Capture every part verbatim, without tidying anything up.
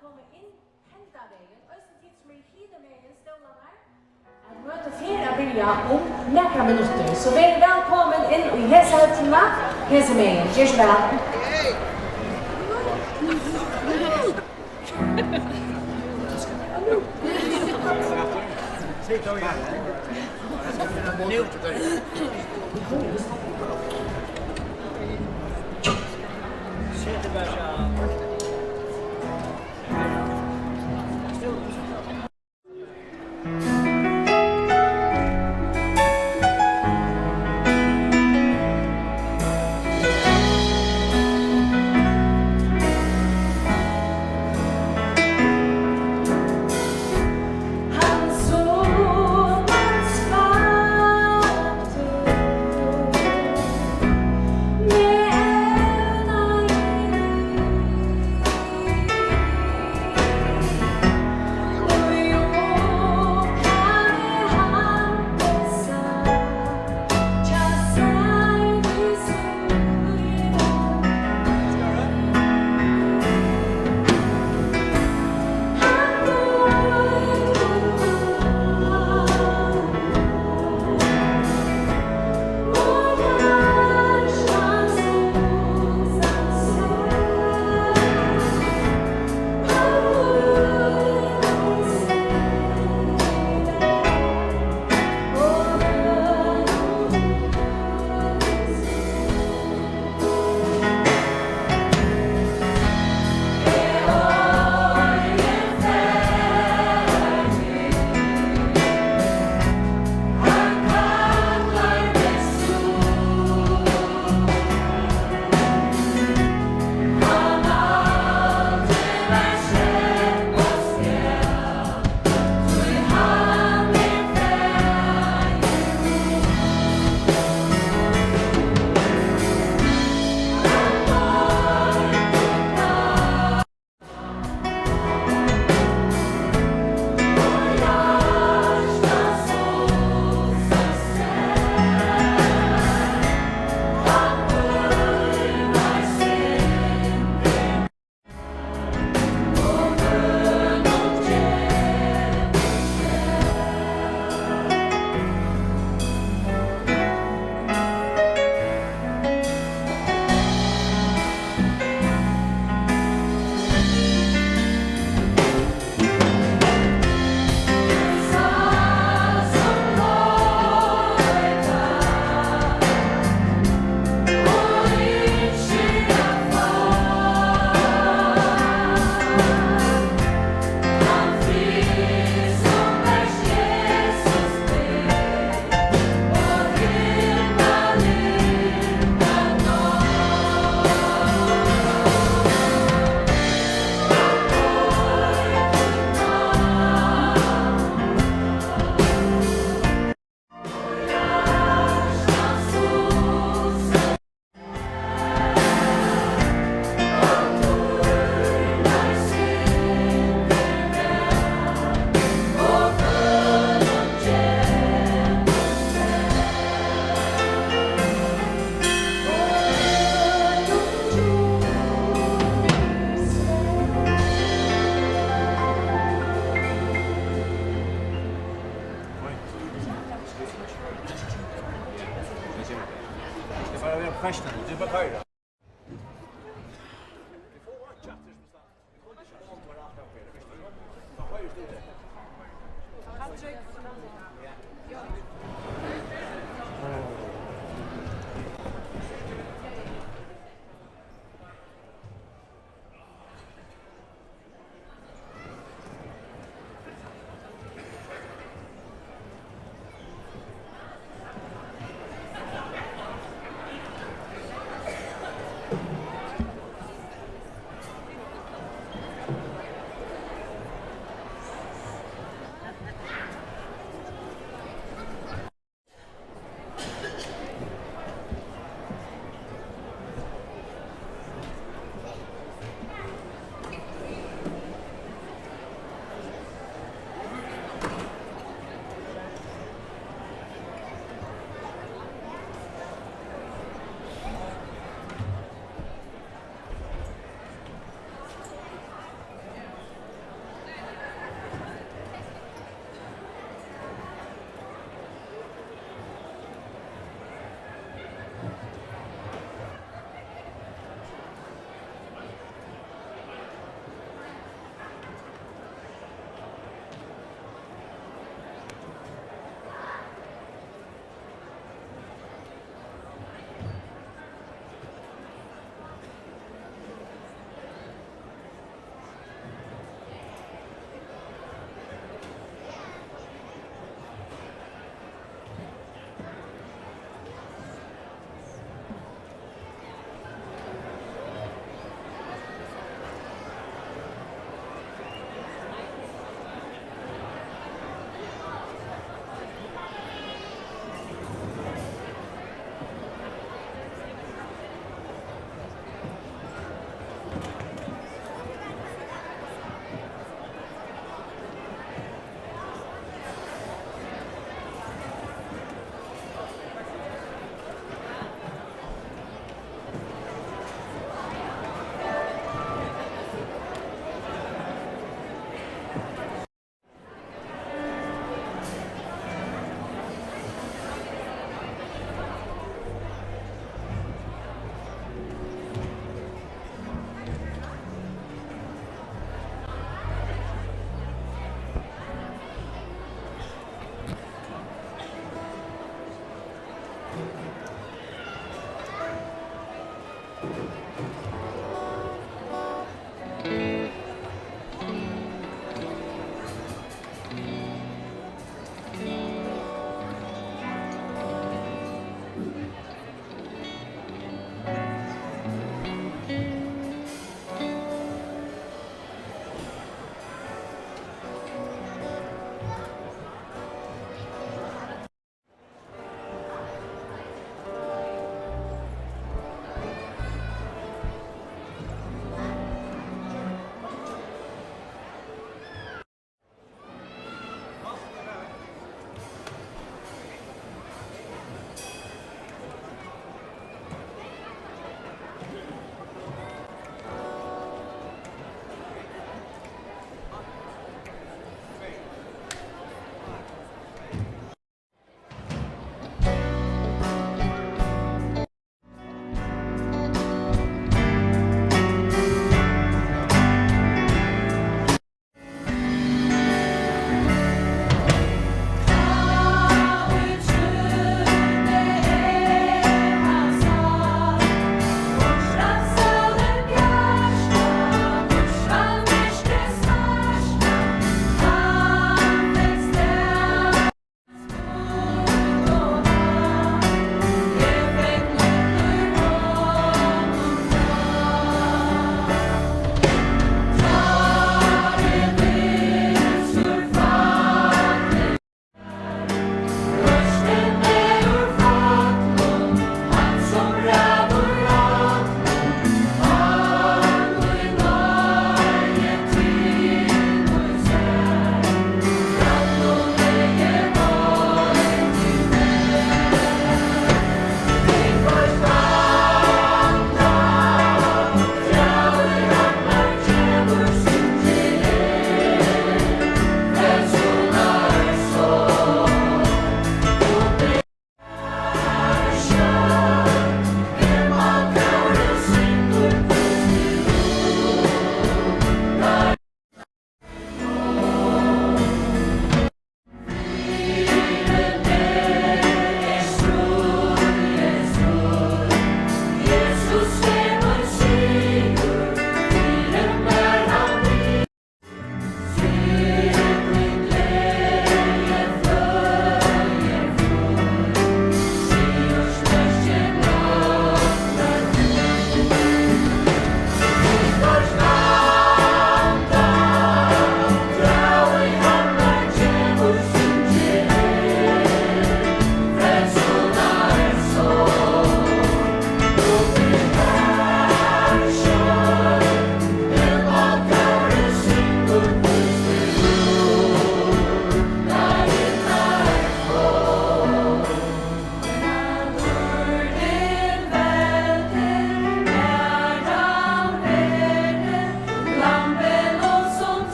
Koma inn henda vegin, eisini tit sum eru hinumegin stólarnar. At møtið fer at byrja um nakrar minuttir, so verið vælkomin inn í hesa høllina hesumegin. Ger so væl.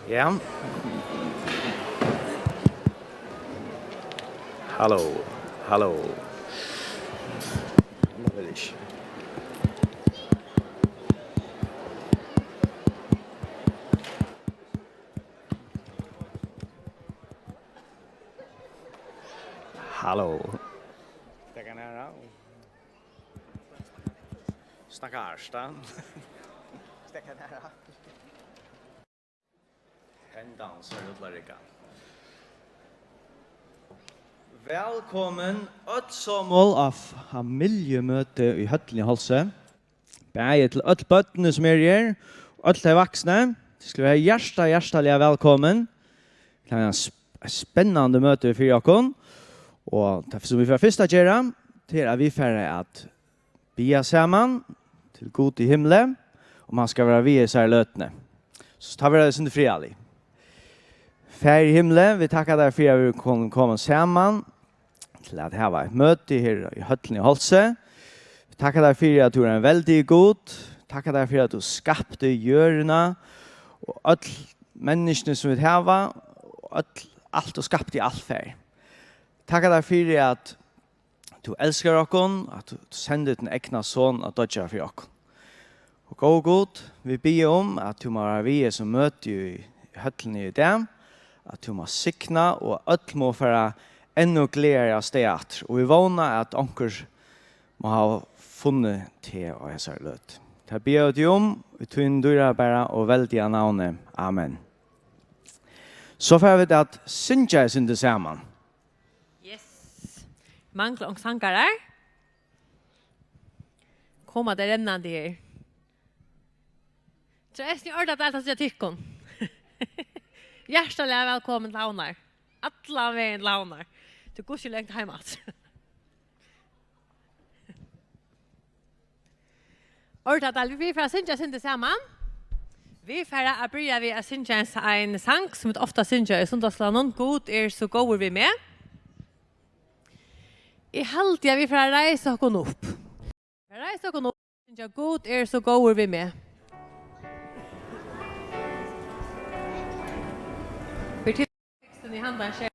Ja. Hallo, hallo. Hallo. Steðga nær, ja. Stakkars, da. Steðga nær, ja. Hendan, so er illa rikka. Vælkomin, øll somul, á familjumøti í Høllini í Hálsi. Bæði til øll børnini, sum eru her, og øll tey vaksnu. Tit skulu vera hjarta-, hjartaliga vælkomin. Tað er ein sp-, spennandi møti fyri okkum. Og tað, sum vit fara fyrst at gera, tað er, at vit fara at biðja saman til Gud í himli, um hann skal vera við í hesari løtuni. So tá verður tað eitt sindur friðarligt. Faðir í himli, vit takka tær fyri, at vit kunnu koma saman til at hava eitt møti her í Høllini í Hálsi. Vit takka tær fyri, at tú ert ein veldigur Gud. Takka tær fyri, at tú skapti jørðina og øll menniskjuni, sum vit hava, og øll, alt, og skapti alt, Faðir. Takka tær fyri, at tú elskar okkum, at tú sendi tín egna son at doyggja fyri okkum. Og góði Gud, vit biðja um, at tú má vera við hesum møti í Høllini í dag, at tú má signa, og øll má fara enn gleðari avstað aftur. Og vit vóna, at onkur má hava funnið teg á hesari løtu. Tað biðja vit teg um, í tínum dýrabara og veldiga navni. Amen. So fara vit at syngja eitt sindur saman. Yes. Mangla onkur sangarar? Koma tey rennandi her. So er eisini í ordan deilt at síggja tykkum. Hjartaliga vælkomin til Havnar. Allan vegin til Havnar. Tú gust ikki langt heim aftur. Orðadeild, vit fara at syngja eitt sindur saman. Vit fara at byrja við at syngja ein sa-, ein sang, sum vit ofta syngja í sunnudagsskúlanum, Gud er so góður við meg. Eg haldi, at vit fara at reisa okkum upp. Reisa okkum upp, syngja, Gud er so góður við meg. Ber til tekstin í handan sær.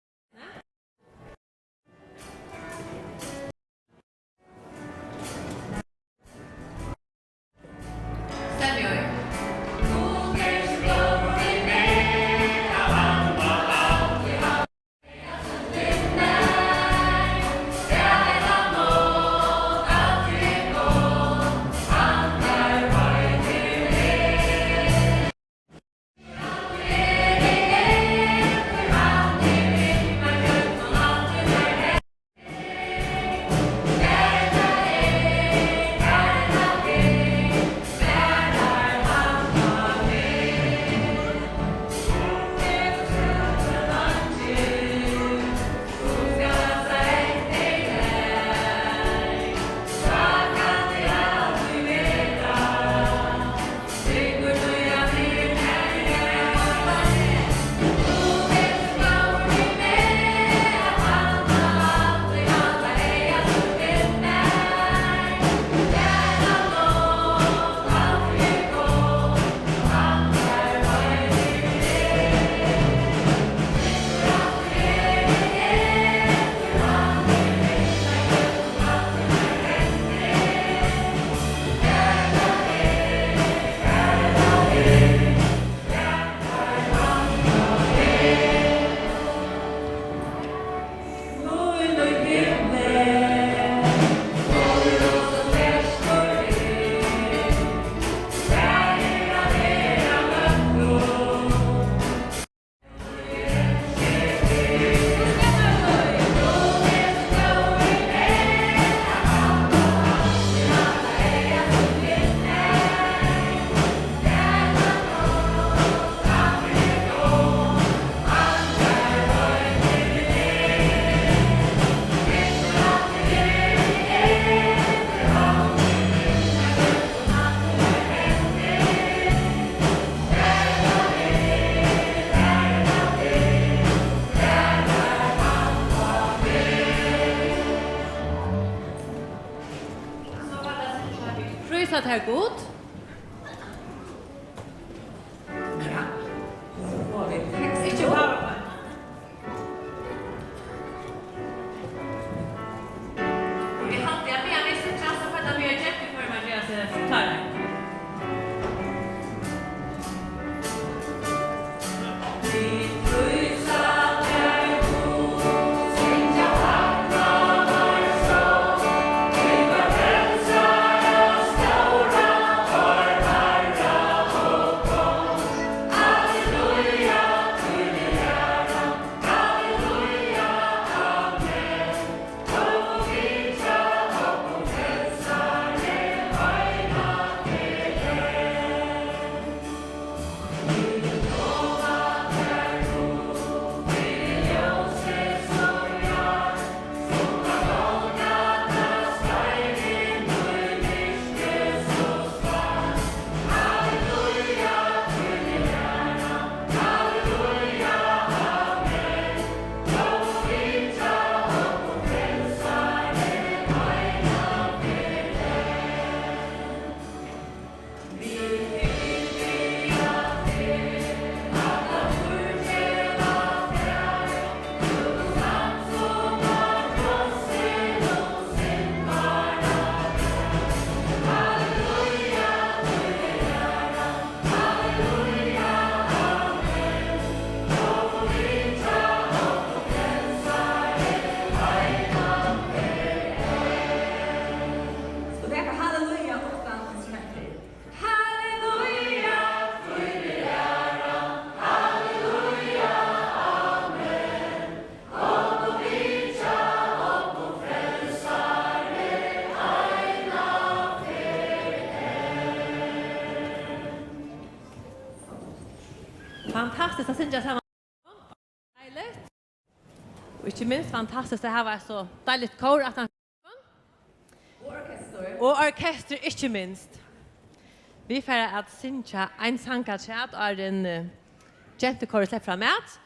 Prisa tær Gud. Ikki bara. Og eg haldi, at meðan vit síggjast, so fara vit at gera tað fyri at gera seg klárar. Halleluja, uttan instrumenter. Halleluja, halleluja, amen. Kom og vitja okkum, Frelsari, eina ferð enn. Fantastiskt at syngja saman. Deiligt. Og ikki minst fantastiskt at hava eitt so deiligt kór aftan. Og orkestur. Og orkestur, ikki minst. Vit fara at syngja ein sang afturat, áðrenn, eh, gentukórið sleppur framat.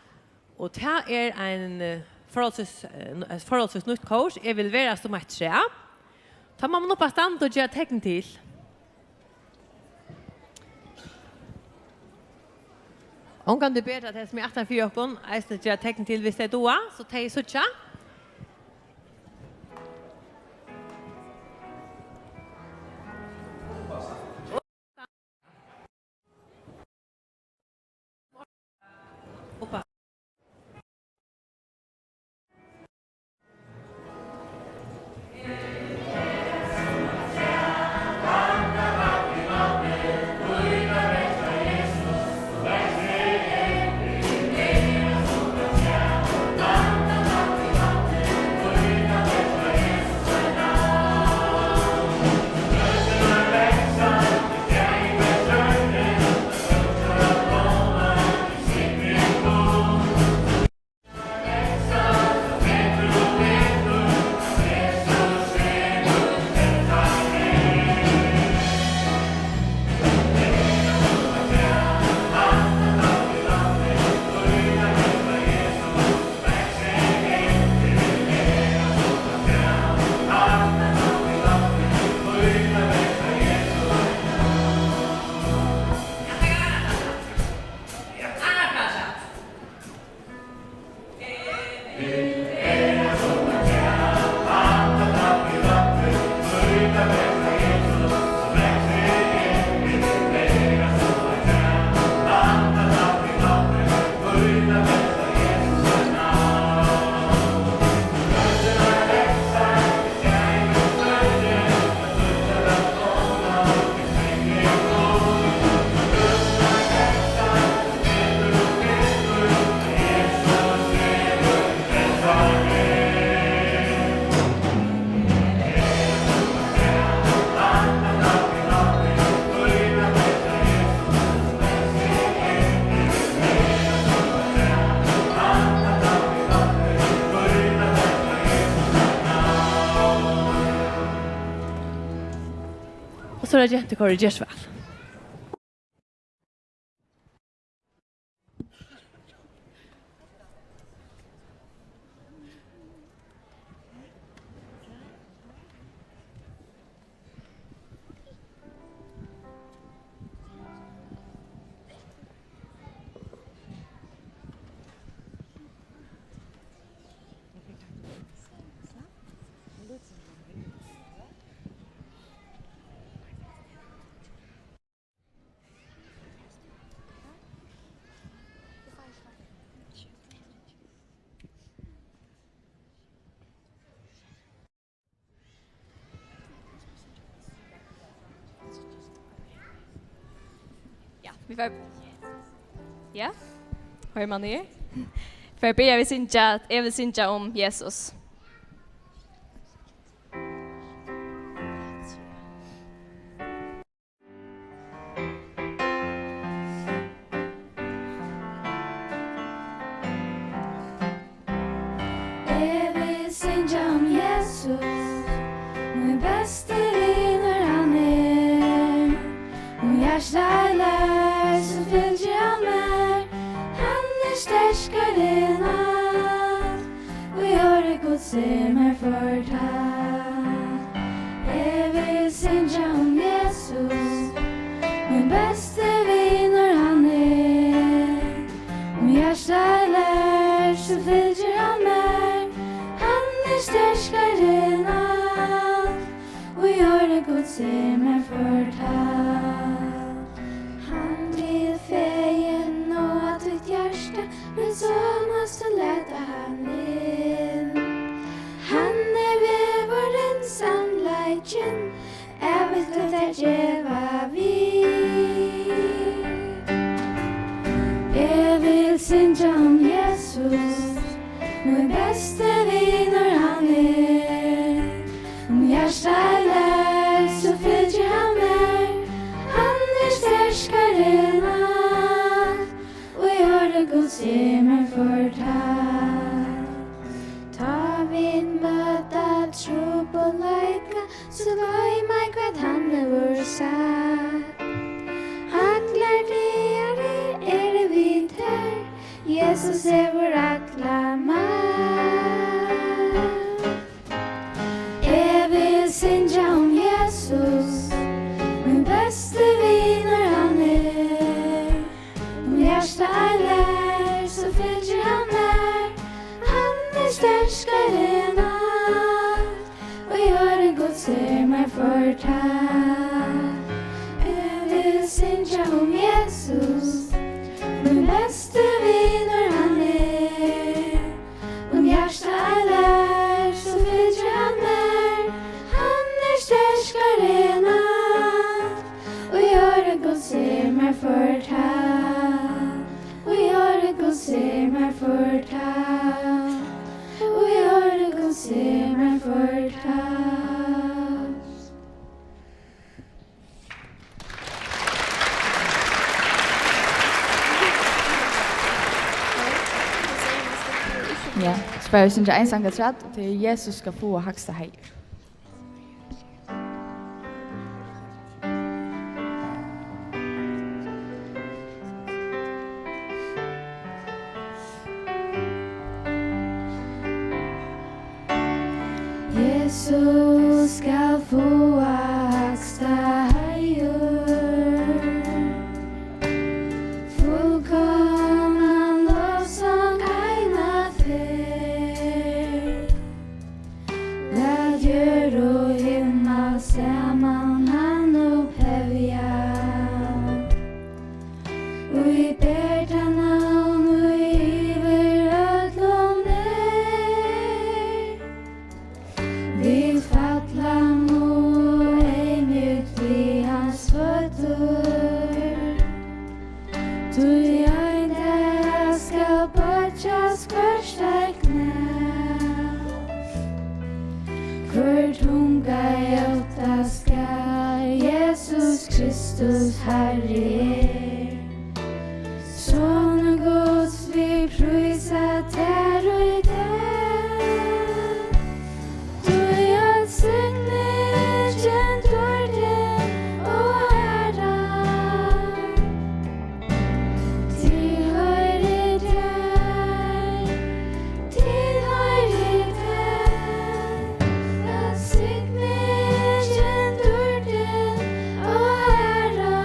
Og tað er ein, eh, forholdsvis, eh, n-, eh, forholdsvis nýtt kór, Eg vil vera sum eitt træ. Tá má man upp at standa og gera tekn til. Ongantíð betra, at tey sum eru aftan fyri okkum eisini gera tekn til, viss tey duga, so tey síggja. Og so er tað gentukórið, ger so væl. Vit fara, ja? Hoyrir man niður? Vit fara at byrja við at syngja, eg vil syngja um Jesus. Eg vil syngja um Jesus, mín besti vinur hann er. Um hjartað eilar, so fylgir hann mær. Hann er sterkari enn alt, í orði Guds er mær fortalt. Eg vil syngja um Jesus, mín besti vinur hann er. Um hjartað eilar, so fylgir hann mær. Hann er sterkari enn alt, í orði Guds er mær fortalt. Hann vil fegin náa títt hjarta, men so mást tú lata hann inn. Hann er vegurin, sannleikin, ævigt lív tað geva vit. Eg vil syngja um Jesus, mín besti vinur hann er. Um hjartað eilar, so fylgir hann mær. Hann er sterkari enn alt, í orði Guds er mær fortalt. Tá vit møta trupulleika, so gloym ei, hvat hann hevur sagt. Allar dagar eru við tær, Jesus hevur alla makt. Eg vil syngja um Jesus, mín besti vinur hann er. Um hjartað eilar, so fylgir hann mær. Hann er sterkari enn alt, í orði Guds er mær fortalt. Eg vil syngja um Jesus, mín besti vinur hann er. Um hjartað eilar, so fylgir hann mær. Hann er sterkari enn alt, í orði Guds er mær fortalt. Í orði Guds er mær fortalt. Í orði Guds er mær fortalt. Ja, so fara vit at syngja ein sang afturat, og tað er Jesus skal fáa hægsta heiður. Jesus skal fáa hægsta heiður, fullkomnan lovsong eina ferð. Lat jørð og himmal saman hann upphevja. Ið ber tað navn, ið yvir øllum er. Vit falla nú eyðmjúkt við hans føtur, tí ein dag skal boyggjast hvørt eitt knæ. Hvør tunga játta skal, Jesus Kristus Harri er. Sonur Guds, vit prísa tær í dag. Tí øll signingin dýrd er og æra tilhoyrir tær, tilhoyrir tær. Øll signingin, dýrdin og æran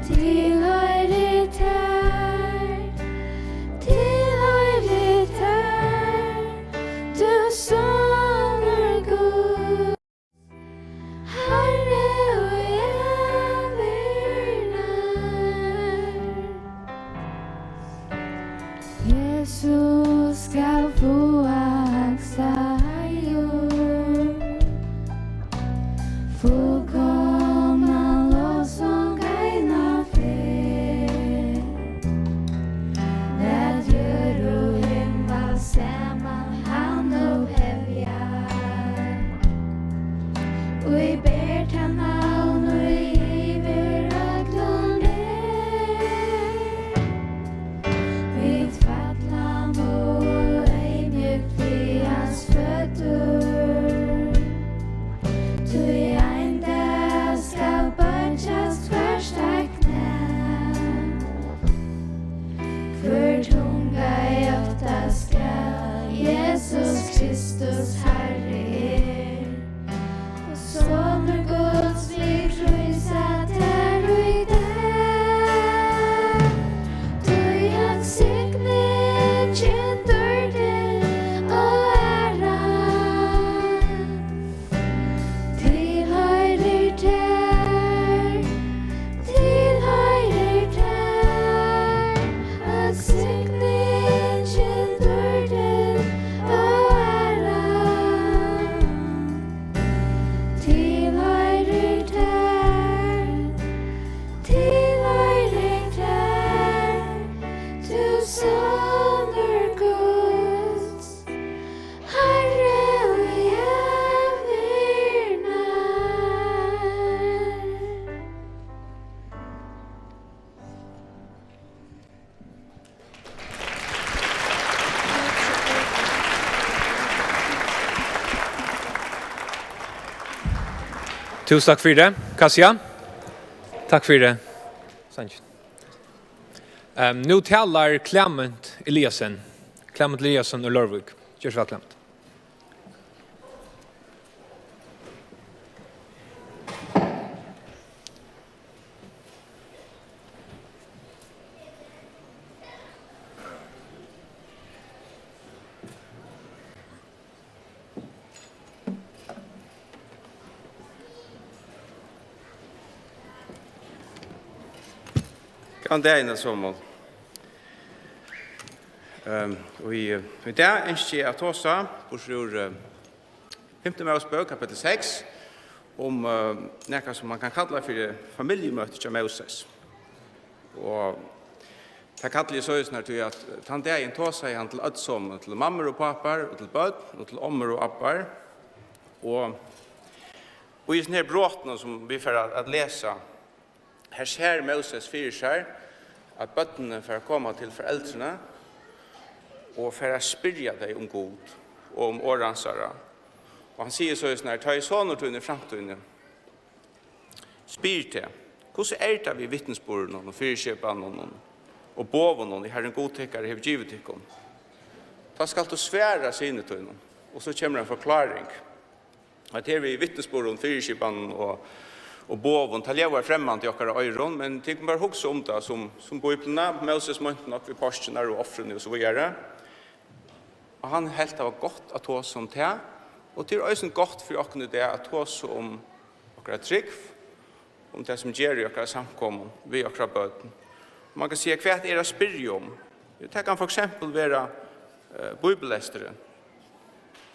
tilhoyrir tær, tilhoyrir tær, tú sonur Guds. Harri og ævir nær. Jesus skal fáa hægsta heiður. Fullkomnan lovsong Jesus Kristus Harri er. Og Sonur Guds, vit prísa tær í dag, tí at signingin, dýrdin og æran tilhoyrir tær, tilhoyrir tær. At signingin, dýrdin og æran tilhoyrir tær, tilhoyrir tær. Tú Sonur Guds, Harri í ævir nær. Túsund takk fyri tað, Kasia. Takk fyri sangin. Ehm, nú talar Klement Eliassen. Klement Eliassen úr Leirvík. Ger so væl, Klement. Góðan dagin, øll somul. Ehm, og í, í dag ynski eg at tosa, burtur úr, eh, fimtu Mósebók, kapittul seks, um, eh, nakað sum man kann kalla fyri familjumøti hjá Móses. Og tað kalli eg soleiðis, tí at tann dagin tosaði hann til øll somul, til mammur og pápar, og til børn, og til ommur og abbar. Og, og í hesum her brotinum, sum vit fara at, at lesa, her sær Móses fyri sær, at børnini fara at koma til foreldrini og fara at spyrja tey um Gud og um orð hansara. Og hann sigur soleiðis, tá ið sonur tín í framtíðini spyr teg: Hvussu er tað við vitnisburðinum og fyriskipanunum og boðunum, ið Harrin Gud tykkara hevur givið tykkum? Tá skalt tú svara syni tínum, og so kemur ein forkláring. At her við vitnisburðum, fyriskipanum og, og boðum, tað ljóðar fremmant í okkara oyrum, men tit kunnu bara hugsa um tað sum, sum Bíbliuna, Móses meinti nokk við páskirnar og ofrini og so víðari. Og hann helt tað var gott at tosa um tað, og tað er eisini gott fyri okkum í dag at tosa um okkara trúgv, um tað sum ger í okkara samkomum við okkara børn. Og man kann siga, hvat er at spyrja um? Jú, tað kann for eksempel vera, eh, bíbellesturin.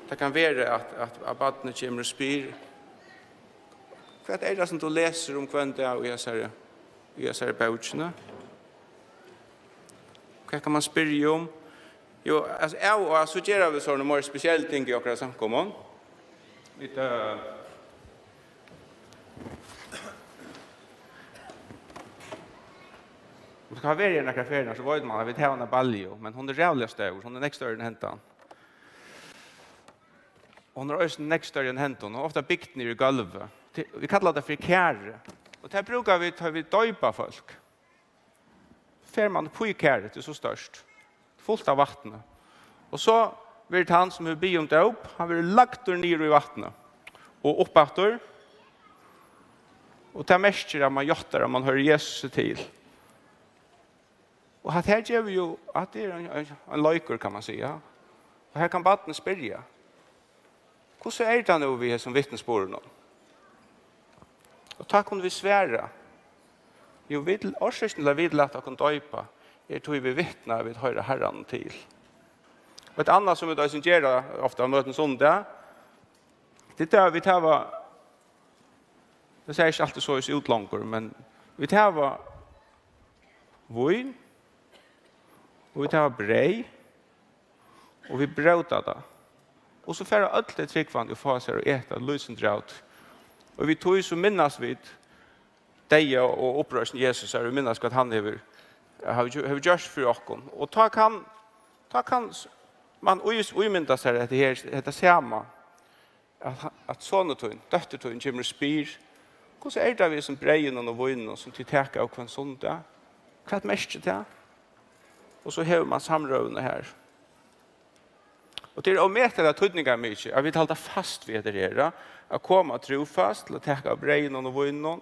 Tað kann vera at, at, at barnið kemur og spyr: Hvat er tað sum tú lesur um hvønn dag í hesari, í hesari bókini? Hvat kann man spyrja um? Jú, altso, av og á, so gera vit sovorðin meira spesiell ting í okkara samkomum. Vit, eh, um man hevur verið har nakrar ferðir, so veit man at vit hava eina balju, men hon er ræðuliga stór, hon er nógv størri enn hendan. Og hon er eisini nógv størri enn hendan, og ofta bygd niður í gólvið. Til, vit kalla tað fyri kari. Og tað brúka vit, tá vit doypa fólk. Fer man upp í karið, tað er so stórt, fult av vatni. Og so verður tann, sum hevur biðið um dóp, hann verður lagdur niður í vatnið og upp aftur. Og tað merkir, at man játtar, at man hoyrir Jesusi til. Og hatta her gevur jú, at tað er ein, ein, ein leikur, kann man siga. Og her kann barnið spyrja: Hvussu er tað nú við hesum vitnisburðinum? Og tá kunnu vit svara: Jú, vit, orsøkin til, at vit lata okkum doypa, er, tí vit vitna, at vit hoyra Harranum til. Og eitt annað, sum vit eisini gera ofta á møtum sunnudag, tað er, at vit hava, tað sær ikki altíð soleiðis út longur, men vit hava vín, og vit hava breyð, og vit bróta tað. Og so fara øll tey trúgvandi og fáa sær at eta eitt lítið sindur av tí. Og við tí so minnast vit deyða og uppreisn Jesusar, og minnast, hvat hann hevur, hevur, hevur gjørt fyri okkum. Og tá kann, tá kann s-, man í-, ímynda sær hetta her, hetta sama, at ha-, at sonur tín, dóttir tín kemur og spyr: Hvussu er tað við hesum breyðinum og víninum, sum tit taka av hvønn sunnudag? Hvat merkir tað? Og so hevur man samrøðuna har. Og tað er ómetaliga týdningarmikið, at vit halda fast við hetta her, at koma trúfast til at taka av breyðinum og víninum,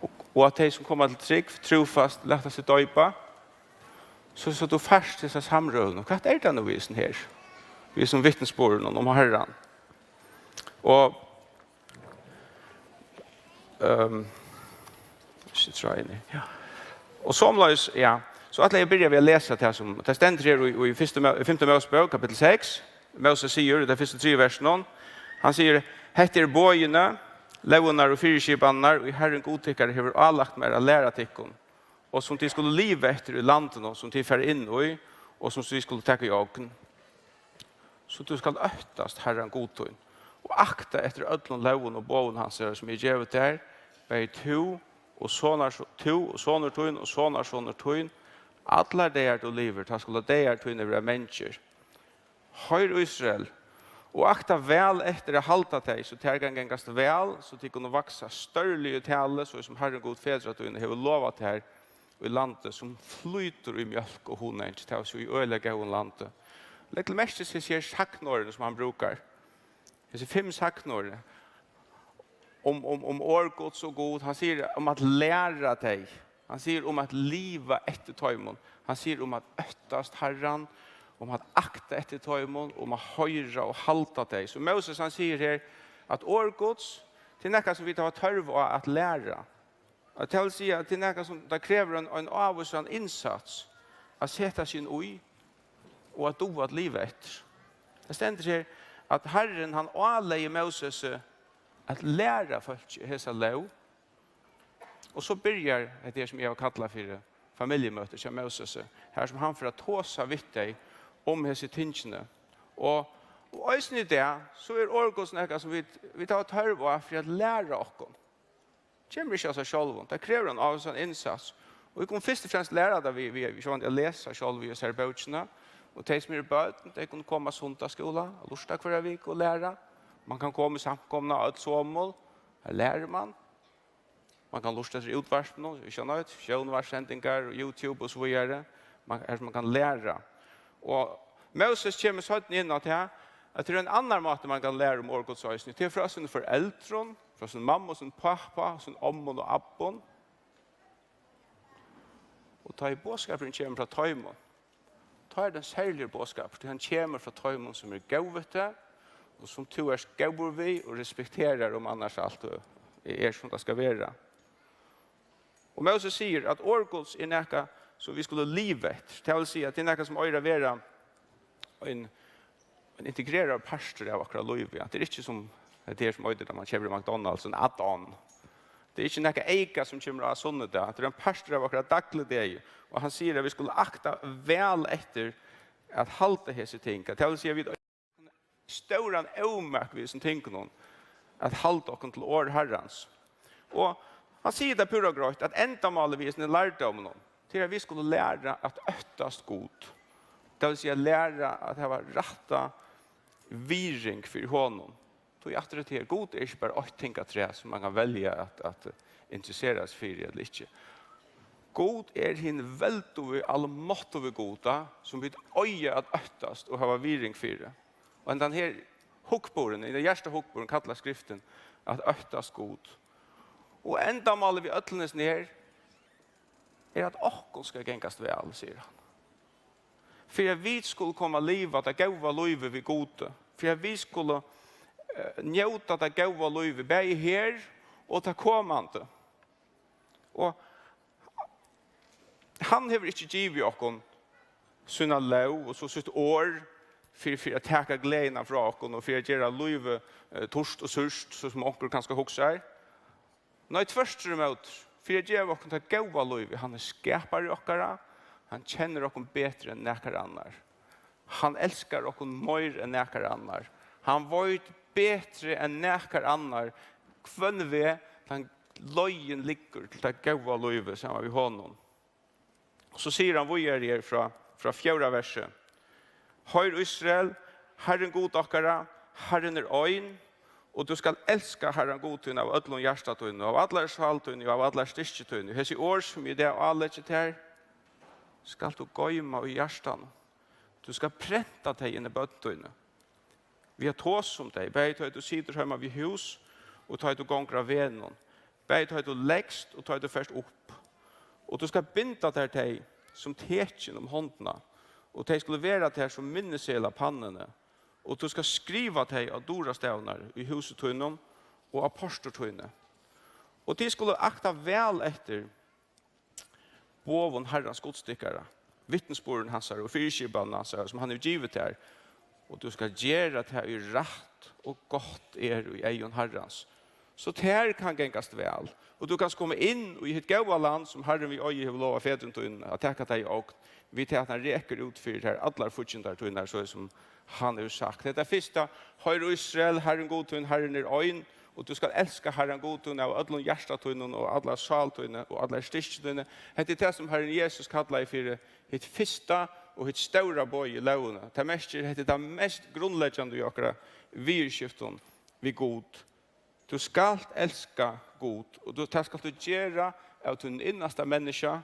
og, og at tey, sum koma til trúgv, trúfast lata seg doypa, so, so tú fært hesa samrøðuna. Hvat er tað nú við hesum her, við hesum vitnisburðinum um Harran? Og Ehm, ikki tráðin, ja. Og somuleiðis, ja, so ætli eg at byrja við at lesa tað, sum tað stendur her í, í fyrstu Mó-, fimtu Mósebók, kapittul seks. Móses sigur í tey fyrstu tríati versunum, hann sigur: "Hetta eru boðini, lógirnar og fyriskipanirnar, ið Harrin Gud tykkara hevur álagt mær at læra tykkum, og sum tit skulu liva eftir í landinum, sum tit fara inn í, og sum tit skulu taka í ogn." So tú skalt óttast Harran Gud tín, og akta eftir øllum lógum og boðum hansara, sum eg gevi tær, bæði tú og sonar, tú og sonur tín og sonarsonur tín, allar dagar tú livir, tá skulu dagar tínir vera mangir. Hoyr, Ísrael, og akta væl eftir at halda tey, so tær kann gangast væl, so tit kunnu vaksa stórliga í tali, so sum Harrin Gud fedra tína hevur lovað tær, í landi, sum flýtur í mjólk og hunangi, tað vil siga, í øgiliga góðum landi. Legg til merkis hesi her sagnorðini, sum hann brúkar. Hesi fimm sagnorðini um, um, um orð Guds og Gud. Hann sigur um at læra tey. Hann sigur um at liva eftir teimum. Hann sigur um at óttast Harran, um at akta eftir teimum, um at hoyra og halda tey. So Móses, hann sigur her, at orð Guds, tað er nakað, sum vit hava tørv á at læra. Og tað vil siga, at tað er nakað, sum tað krevur ein, ein ávísan innsats at seta seg inn í og at duga at liva eftir. Tað stendur her, at Harrin, hann álegði Móses at læra fólki hesa lóg. Og so byrjar hetta her, sum eg havi kallað fyri familjumøti hjá Móses, har sum hann fer at tosa við tey um hesi tingini. Og, og eisini í dag, so er orð Guds nakað, sum vit, vit hava tørv á fyri at læra okkum. Kemur ikki av sær sjálvum. Tað krevur ein ávísan innsats. Og vit kunnu fyrst og fremst læra tað við, við, við sjálvandi at lesa sjálv í hesari bókini. Og tey, sum eru børn, tey kunnu koma á sunnudagsskúla og lurta hvørja viku og læra. Man kann koma í samkomuna á øll somul. Har lærir man. Man kann lurta eftir útvarpinum, ikki neitt, sjónvarpssendingar, YouTube og so víðari. Man, har sum man kann læra. Og Móses kemur seinni inn á tað, at tað er ein annar máti, man kann læra um orð Guds eisini. Tað er frá sínum foreldrum, frá sín mammu og sín pápa, sín ommu og abbum. Og tá ið boðskapurin kemur frá teimum, tá er tað ein serligur boðskapur, tí hann kemur frá teimum, sum eru góð við teg, og sum tú ert góður við og respekterar, um annars alt er, sum tað skal vera. Og Móses sigur, at orð Guds er nakað, sum vit skulu liva eftir. Tað vil siga, at tað er nakað, sum eigur at vera ein, ein integreraður partur av okkara lívi. At tað er ikki sum, at tað er sum eitur, tá man keypir McDonald's, ein add-on. Tað er ikki nakað eyka, sum kemur á sunnudag. Tað er ein partur av okkara dagligdegi. Og hann sigur, at vit skulu akta væl eftir at halda hesi ting. At tað vil siga, at vit stóran ómak við hesum tingunum, at halda okkum til orð Harrans. Og hann sigur tað púra greitt, at endamálið við hesum lærdóminum, tað er, at vit skulu læra at óttast Gud. Tað vil siga, læra at hava rætta virðing fyri honum. Tí aftur hetta her, Gud er ikki bara eitt ting afturat, sum man kann velja at, at interessera seg fyri ella ikki. Gud er hin veldugi, almáttugi Gud, sum vit eiga at óttast og hava virðing fyri. Og hendan her hugburðin, hendan hjartahugburðin, kallar Skriftin at óttast Gud. Og endamálið við øllum hesum her er, at okkum skal gangast væl, sigur hann. Fyri at vit skulu koma at liva tað góða lívið við Gudi, fyri at vit skulu, eh, njóta tað góða lívið, bæði her og tað komandi. Og hann hevur ikki givið okkum sína lóg og so sítt orð fyri, fyri at taka gleðina frá okkum og fyri at gera lívið, eh, turt og súrt, so sum onkur kanska hugsar. Nei, tvørturímóti, fyri at geva okkum tað góða lívið. Hann er skapari okkara, hann kennir okkum betri enn nakar annar. Hann elskar okkum meir enn nakar annar. Hann veit betri enn nakar annar hvønn veg tann leiðin liggur til tað góða lívið saman við honum. Og so sigur hann víðari her frá, frá fjórða versi: Hoyr, Ísrael, Harrin Gud okkara, Harrin er ein, og tú skalt elska Harran Gud tín av øllum hjarta tínum, av allari sál tíni og av allari styrki tíni. Hesi orð, sum eg í dag áleggi tær, skalt tú goyma í hjartanum. Tú skalt prenta tey inn í børn tíni, við at tosa um tey, bæði tá ið tú situr heima við hús, og tá ið tú gongur á vegnum, bæði tá ið tú legst og tá ið tú fert upp. Og tú skalt binda tær tey sum tekin um hondina, og tey skulu vera tær sum minniseðil á pannuni, og tú skalt skriva tey á durastavnar í húsi tínum og á portur tíni. Og tit skulu akta væl eftir boðum Harrans Guds tykkara, vitnisburðin hansara og fyriskipan hansara, sum hann hevur givið tær, og tú skalt gera tað, ið rætt og gott er í eygum Harrans, so tær kann gangast væl, og tú kanst koma inn í hitt góða land, sum Harrin við eiði hevur lovað fedrum tínum at taka tað í ogn, við tað at hann rekur út fyri tær allar fíggindar tínar, so sum hann hevur sagt. Hetta fyrsta: Hoyr, Ísrael, Harrin Gud tín, Harrin er ein, og tú skalt elska Harran Gud tín av øllum hjarta tínum og allari sál tíni og allari styrki tíni. Hetta er tað, sum Harrin Jesus kallaði fyri hitt fyrsta og hitt stóra boðið í lógini. Tað merkir, hetta er tað mest grundleggjandi í okkara viðurskiftum við Gud. Tú skalt elska Gud, og tú, tað skalt tú gera av tínum innasta menniskja,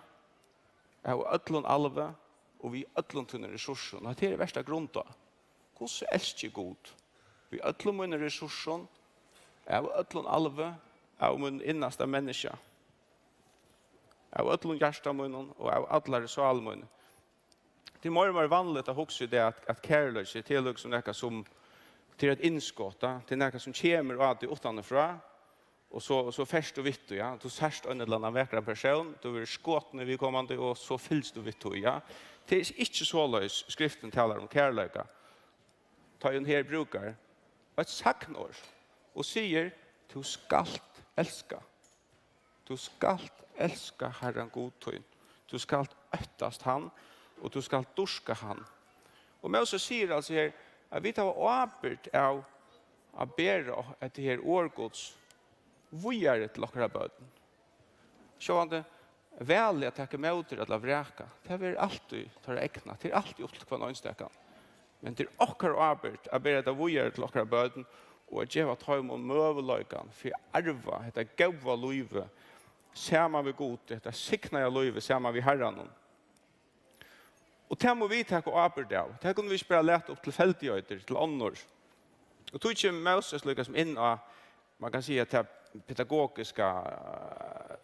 av øllum alvi og við øllum tínum ressursum. Og hetta er vert at grunda. Hvussu elski eg Gud? Við øllum mínum ressursum, av øllum alvi, av mínum innasta menniskja, av øllum hjarta mínum og av allari sál míni. Tað er meira og meira vanligt at hugsa í dag, at, at kærleiki, tað er líkasum nakað sum, tað er eitt innskot, tá. Tað er nakað sum kemur á teg uttanfrá, og so, og so fert tú við tí, ja. Tú sært ein ella annan vakran persón, tú verður skotin í viðkomandi, og so fylgst tú við tí, ja. Tað er ikki soleiðis Skriftin talar um kærleika. Tá ið hon her brúkar eitt sagnorð og sigur: Tú skalt elska. Tú skalt elska Harran Gud tín. Tú skalt óttast hann, og tú skalt dýrka hann. Og Móses sigur altso her, at vit hava ábyrgd av at bera hetta her orð Guds víðari til okkara børn. Sjálvandi, valið at taka ímóti ella vraka, tað verður altíð teirra egna. Tað er altíð upp til hvønn einstakan. Men tað er okkara ábyrgd at bera hetta víðari til okkara børn og at geva teimum møguleikan fyri at arva hetta góða lívið saman við Gudi, hetta signaða lívið saman við Harranum. Og tað mugu vit taka ábyrgd av. Tað kunnu vit ikki bara lata upp tilfeldigheiti til onnur. Og tí kemur Móses líkasum inn á, man kann siga, tað pedagogiska,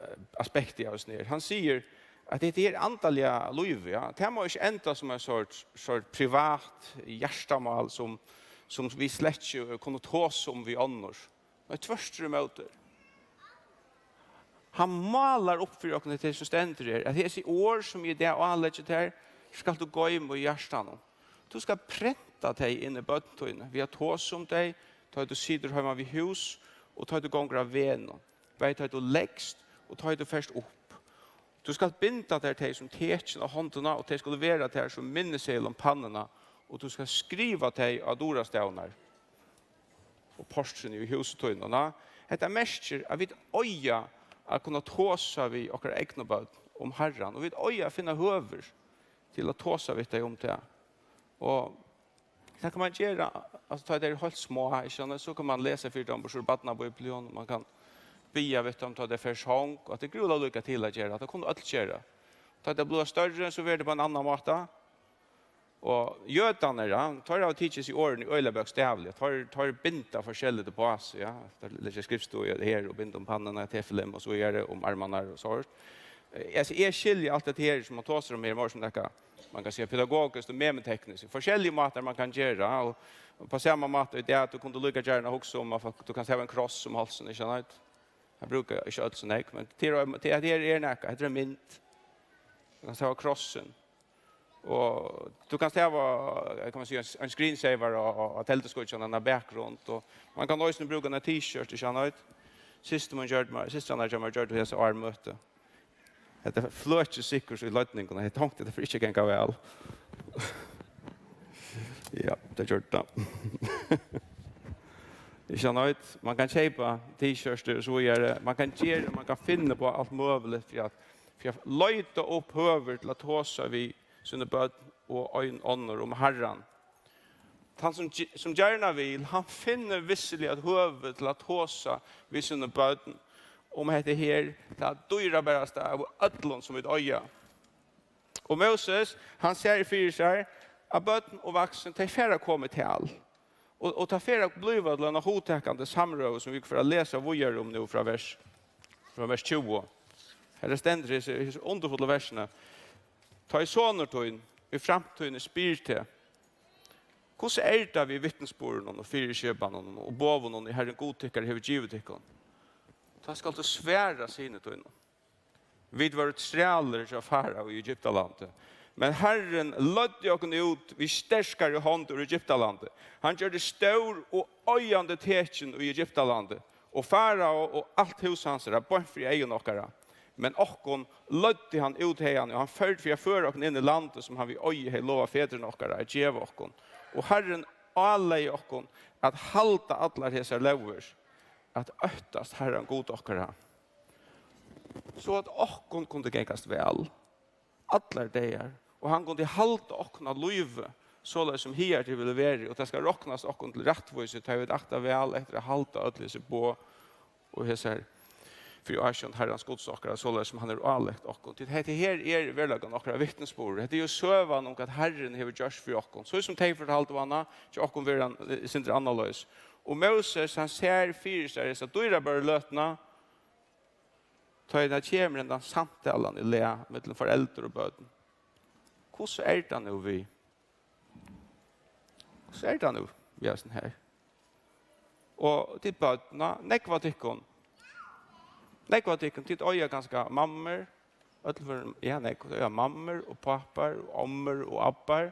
eh, aspektið av hesum her. Hann sigur, at hetta her andaliga lívið, ja, tað má ikki enda sum eitt sort, sort privat hjartamál, sum, sum vit slett ikki kunnu tosa um við onnur. Nei, tvørturímóti. Hann málar upp fyri okkum hetta her sum stendur her, at hesi orð, sum eg í dag áleggi tær, skalt tú goyma í hjartanum. Tú skalt prenta tey inn í børn tíni, við at tosa um tey, tá ið tú situr heima við hús, og tá ið tú gongur á vegnum, bæði tá ið tú legst og tá ið tú fert upp. Tú skalt binda tær tey sum tekin á hondina, og tey skulu vera tær sum minniseðil um pannuna, og tú skalt skriva tey á durastavnar og portrini í húsi tínum. Hetta merkir, at vit eiga at kunna tosa við okkara egnu børn um Harran, og vit eiga at finna høvur til at tosa við tey um tað. Og tað kann man gera, altso, tá tey eru heilt smá, ikki sant? So kann man lesa fyri teimum úr barnabíblium, og man kann biðja við teimum, tá tey fara í song, og at tað er grúiliga líka til at gera, tað kunnu øll gera. Tá tey blíva størri, so verður tað á ein annan máta. Og jødarnir, ja, teir hava tikið hesi orðini øgiliga bókstavliga. Teir, teir binda forskelligt upp á seg, ja. Teir leggja skriftstøð her og binda um pannuna, tefillin og so víðari, um armarnar og so. Eh, altso, eg skilji alt hetta her, sum man tosar um her, meira sum nakað, man kann siga, pedagogiskt og memitekniskt. Forskellige mátar man kann gera, og, og á sama máta í dag, at tú kundi líka gjarna hugsa um, at fólk, tú kanst hava ein kross um hálsin, ikki sant? Tað brúka ikki øll so nógv, men tað er, tað er, tað er nakað, hetta er ein mynd. Tú kanst hava krossin. Og tú kanst hava, eh, kann man siga, ein, ein screensaver á, á, á telduskíggjan, ein bakgrund, og man kann eisini brúka eina T-shirt, ikki sant? Systir mín gjørdi mær, systrarnar hjá mær gjørdu hesa áðrenn møtið. Hetta fløkist sikkurt í leidningunum, hetta hongdi, hetta fer ikki at ganga væl. Ja, tað gjørdi tað. Ikki sant? Man kann keypa T-shirtir og so víðari. Man kann gera, man kann finna upp á alt møguligt fyri at, fyri at leita upp høvur til at tosa við síni børn og ein onnur um Harran. Tann sum ge-, sum gjarna vil, hann finnur vissiliga eitt høvi til at tosa við síni børn um hetta her, tað dýrabarasta av øllum, sum vit eiga. Og Móses, hann sær fyri sær, av børn og vaksin, tey fara at koma í tal. Og, og tað fer at blíva til eina hugtakandi samrøðu, sum vit fara at lesa víðari um nú frá vers, frá vers tjúgu. Har stendur hesi, hesi undurfullu versini: Tá ið sonur tín í framtíðini spyr teg: Hvussu er tað við vitnisburðinum og fyriskipanunum og boðunum, ið Harrin Gud tykkara hevur givið tykkum? Tá skalt tú svara syni tínum: Vit vóru trælir hjá Farao í Egyptalandi, men Harrin leiddi okkum út við sterkari hond úr Egyptalandi. Hann gjørdi stór og oyðandi tekin í Egyptalandi, og Farao og alt hús hansara beint fyri eygum okkara. Men okkum leiddi hann út haðani, og hann førdi, fyri at føra okkum inn í landið, sum hann við eiði hevði lovað fedrum okkara at geva okkum. Og Harrin álegði okkum at halda allar hesar lógir, at óttast Harran Gud okkara, so at okkum kundi gangast væl allar dagar, og hann kundi halda okkum á lívi, soleiðis sum higartil vildi verið, og tað skal roknast okkum til rættvísi, tá vit akta væl eftir at halda øll hesi boð og hesar fyri ásjón Harrans Guds okkara, soleiðis sum hann hevur álagt okkum. Tí hetta her er veruleikin okkara vitnisburður. Hetta er jú søgan um, hvat Harrin hevur gjørt fyri okkum. So sum tey fortaldu hana, hjá okkum verður hann, eh, sindur annarleiðis. Og Moses, hann sær fyri sær hesa dýrabæru løtuna, tá ið tað kemur hendan samtalan í lag millum foreldur og børn. Hvussu er tað nú við? Hvussu er tað nú við hasum her? Og tit børn, nógv av tykkum, nógv av tykkum, tit eiga kanska mammur, øll førum, ja, nógv, tit eiga mammur og pápar og ommur og abbar,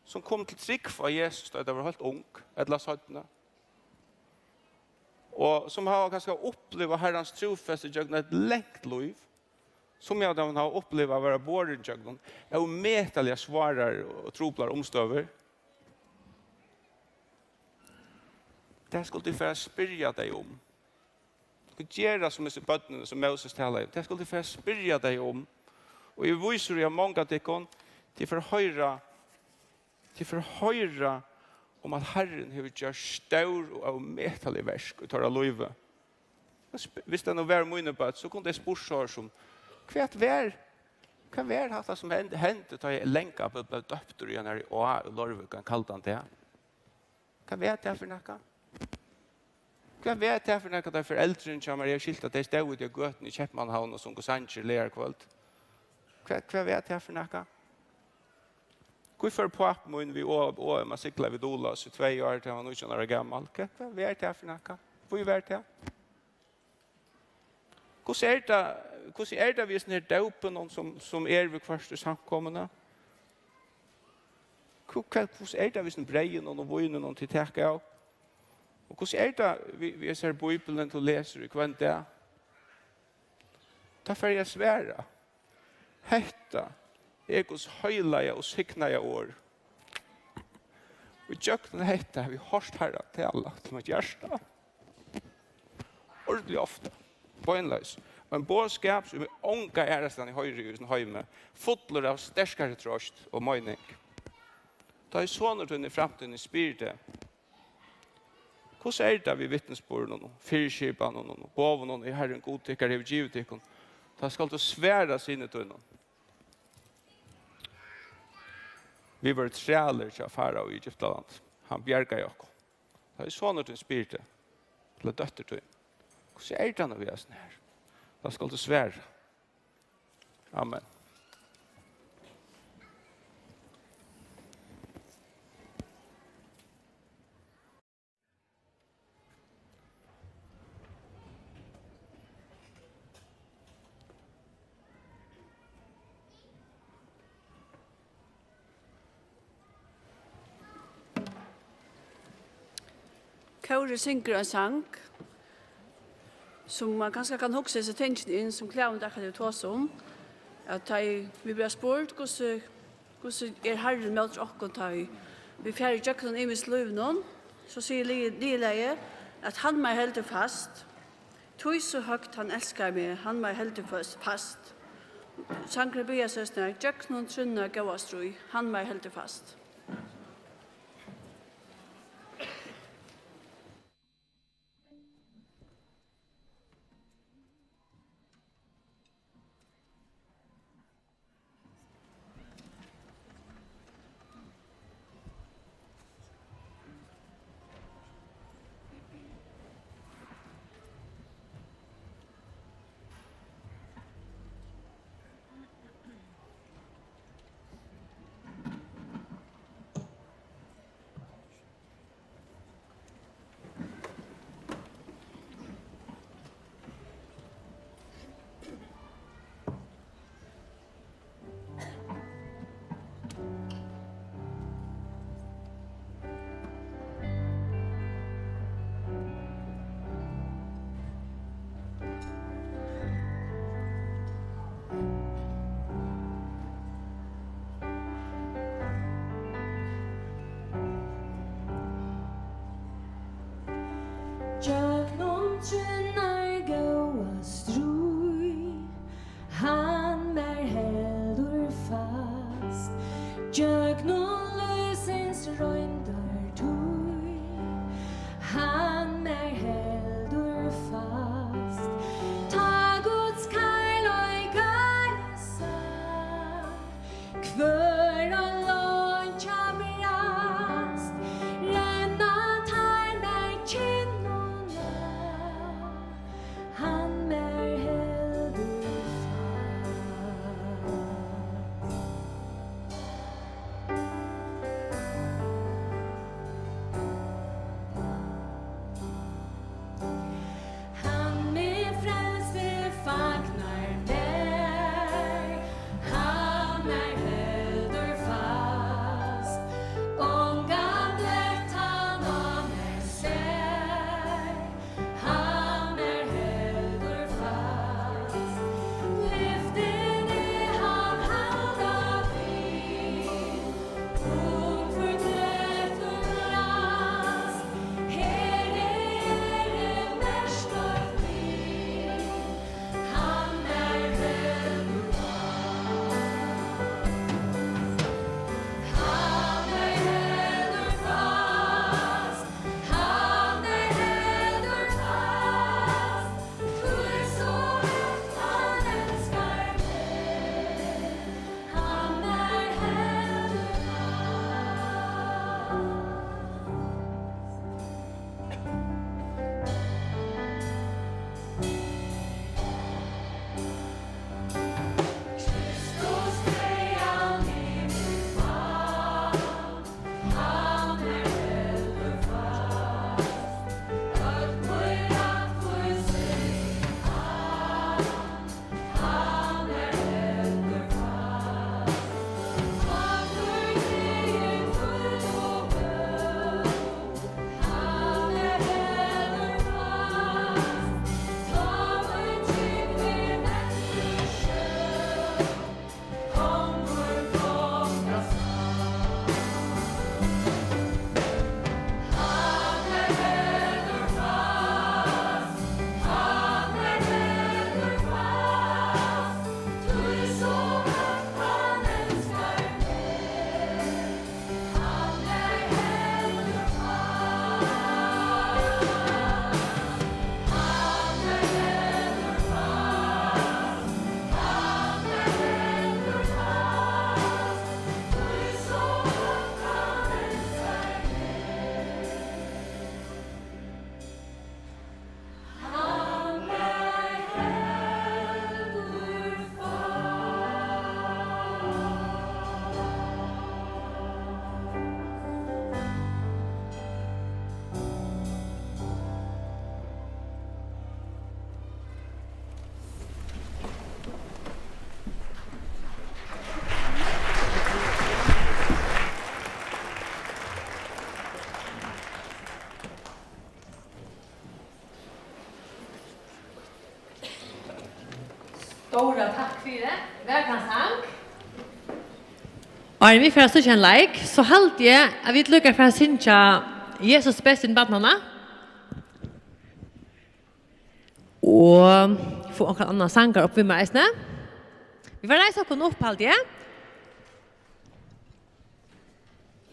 sum kom til trúgv á Jesus, tá tey vóru heilt ung, ella seinni, og sum hava kanska upplivað Harrans trúfesti gjøgnum eitt langt lív, sum av teimum hava upplivað at vera borin gjøgnum ómetaliga svárar og truplar umstøður. Tað skuldi eg fara at spyrja tey um. Skulu gera sum hesi børnini, sum Moses talaði um. Tað skuldi eg fara at spyrja tey um. Og eg vísi, at mong av tykkum, tit fara at hoyra, tit fara at hoyra um, at Harrin hevur gjørt stór og ómetalig verk í teirra lívi. Sp-, hvis tað nú var míni børn, so kundu tey spurt so sum: Hvat var, hvat var hatta, sum hend-, hendi, tá ið Langabbi bleiv døptur í einari á í Leirvík ein kaldan dag? Hvat var tað fyri nakað? Hvat var tað fyri nakað, tá foreldrini hjá mær, eg havi skilt, at tey stóðu úti á gøtuni í Keypmannahavn og sungu sangir leygarkvøld? Hvat, hvat var tað fyri nakað? Hví fór pápi mín við O-, O M at sigla við Dulás í tvey ár, tá hann var nítjan ára gamal? Hvat, hvat var tað fyri nakað? Hví var tað? Hvussu er tað, hvussu er tað við hesum her dópinum, sum, sum er viðhvørt í samkomuni? Hvu-, hvat, hvussu er tað við hesum breyðinum og víninum, tit taka av? Og hvussu er tað við, við hesari Bíbliuni, tú lesur í hvønn dag? Tað fari eg at svara. Hetta er Guds heilaga og signaða orð. Og ígjøgnum hetta havi eg hoyrt Harran tala til mítt hjarta. Ordiliga ofta. Beinleiðis. Ein boðskap, sum eg onga aðrastaðni hoyri í hesum heimi. Fullur av sterkari troyst og meining. Tá ið sonur tín í framtíðini spyr teg: Hvussu er tað við vitnisburðinum og fyriskipanunum og boðunum, ið Harrin Gud tykkara hevur givið tykkum? Tá skalt tú svara syni tínum: Vit vóru trælir hjá Farao í Egyptalandi. Hann bjargaði okkum. Tá ið sonur tín spyr teg, ella dóttir tín: Hvussu er tað nú við hasum her? Tá skalt tú svara: Amen. Kórið syngur ein sang, sum mann kanska kann hugsa hesi tingini inn, sum klæðum akkurát hevur tosað um, at tá ið vit verða spurd, hvussu, hvussu er Harrin móti okkum, tá ið vit fara ígjøgnum ymiskt í lívinum, so sigur lið-, liðlagið, at hann mær heldur fast, tí so høgt hann elskar meg, hann mær heldur føst, fast. Sangurin byrjar soleiðis: Gjøgnum trúnna góða stríð, hann mær heldur fast. Gjøgnum trúnnar góða stríð, hann mær heldur fast. Gjøgnum lívsins royndartíð, hann mær heldur fast. Tá Guds kærleika lýsir, hvør ein leingja brast, renna tær nær kinnunum, hann mær heldur fast. Hann meg frelsti, fagnar mær, hann mær heldur fast. Ongan blettan á mær sær, hann mær heldur fast. Lyftini hann halda við, Stóra takk fyri. Vakran sang. Áðrenn vit fara at síggja ein leik, so haldi eg, at vit líka fara at syngja Jesus best inn barnanna. Og fáa onkran annan sangar upp við mær eisini. Vit fara at reisa okkum upp, haldi eg.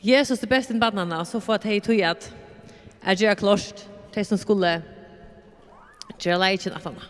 Jesus er best inn barnanna, og so fáa tey tíð at, at gera klárt, tey sum skulu gera leikin aftaná.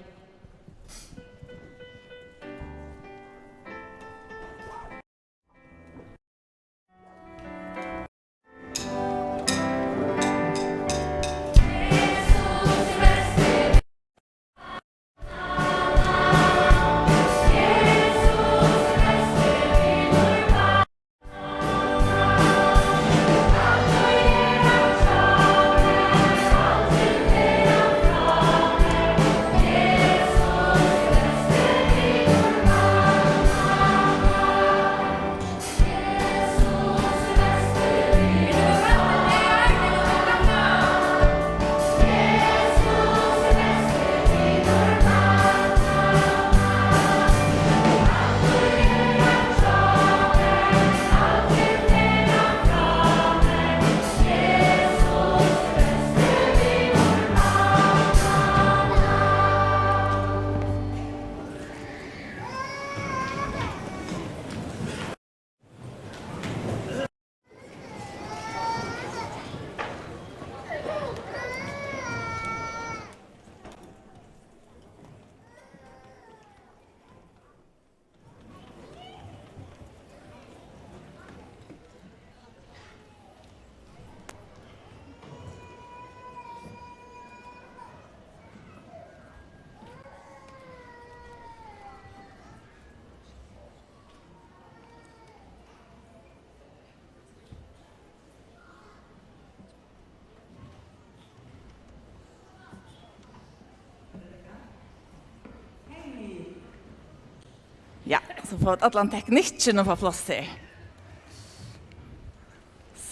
So fáa vit allan teknikkin upp á pláss her.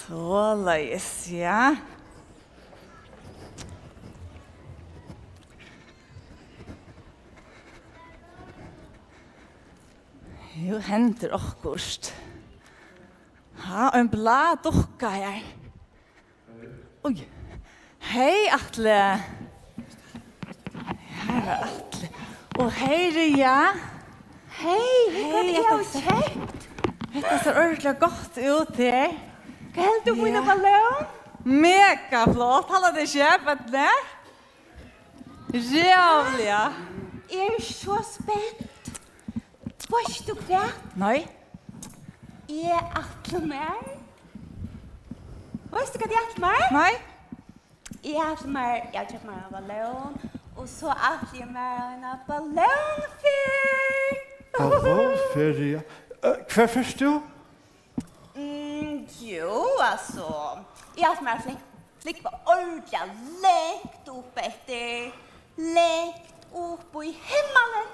Soleiðis, ja. Nú hendir okkurt. Ha, ein blá dukka her. Oj. Hey, Atli. Her er Atli. Og hey, Ria. Hey, hygg, hvat eg havi keypt. Hetta sær ordiliga gott út her. Hvat heldur tú, mína ballón? Mega flott. Halda tey ikki, børnini? Ræðuliga. Eg eri so spent. Veitst tú hvat? Nei. Eg ætli mær. Veitst tú, hvat eg ætli mær? Nei. Eg ætli mær, eg havi keypt mær eina ballón, og so ætli eg mær eina ballónferð. Ballónferð, ja. Eh, hvar fert tú? Mm, jú, altso, eg ætli mær at flúgva ordiliga langt upp eftir, langt upp í himmalin.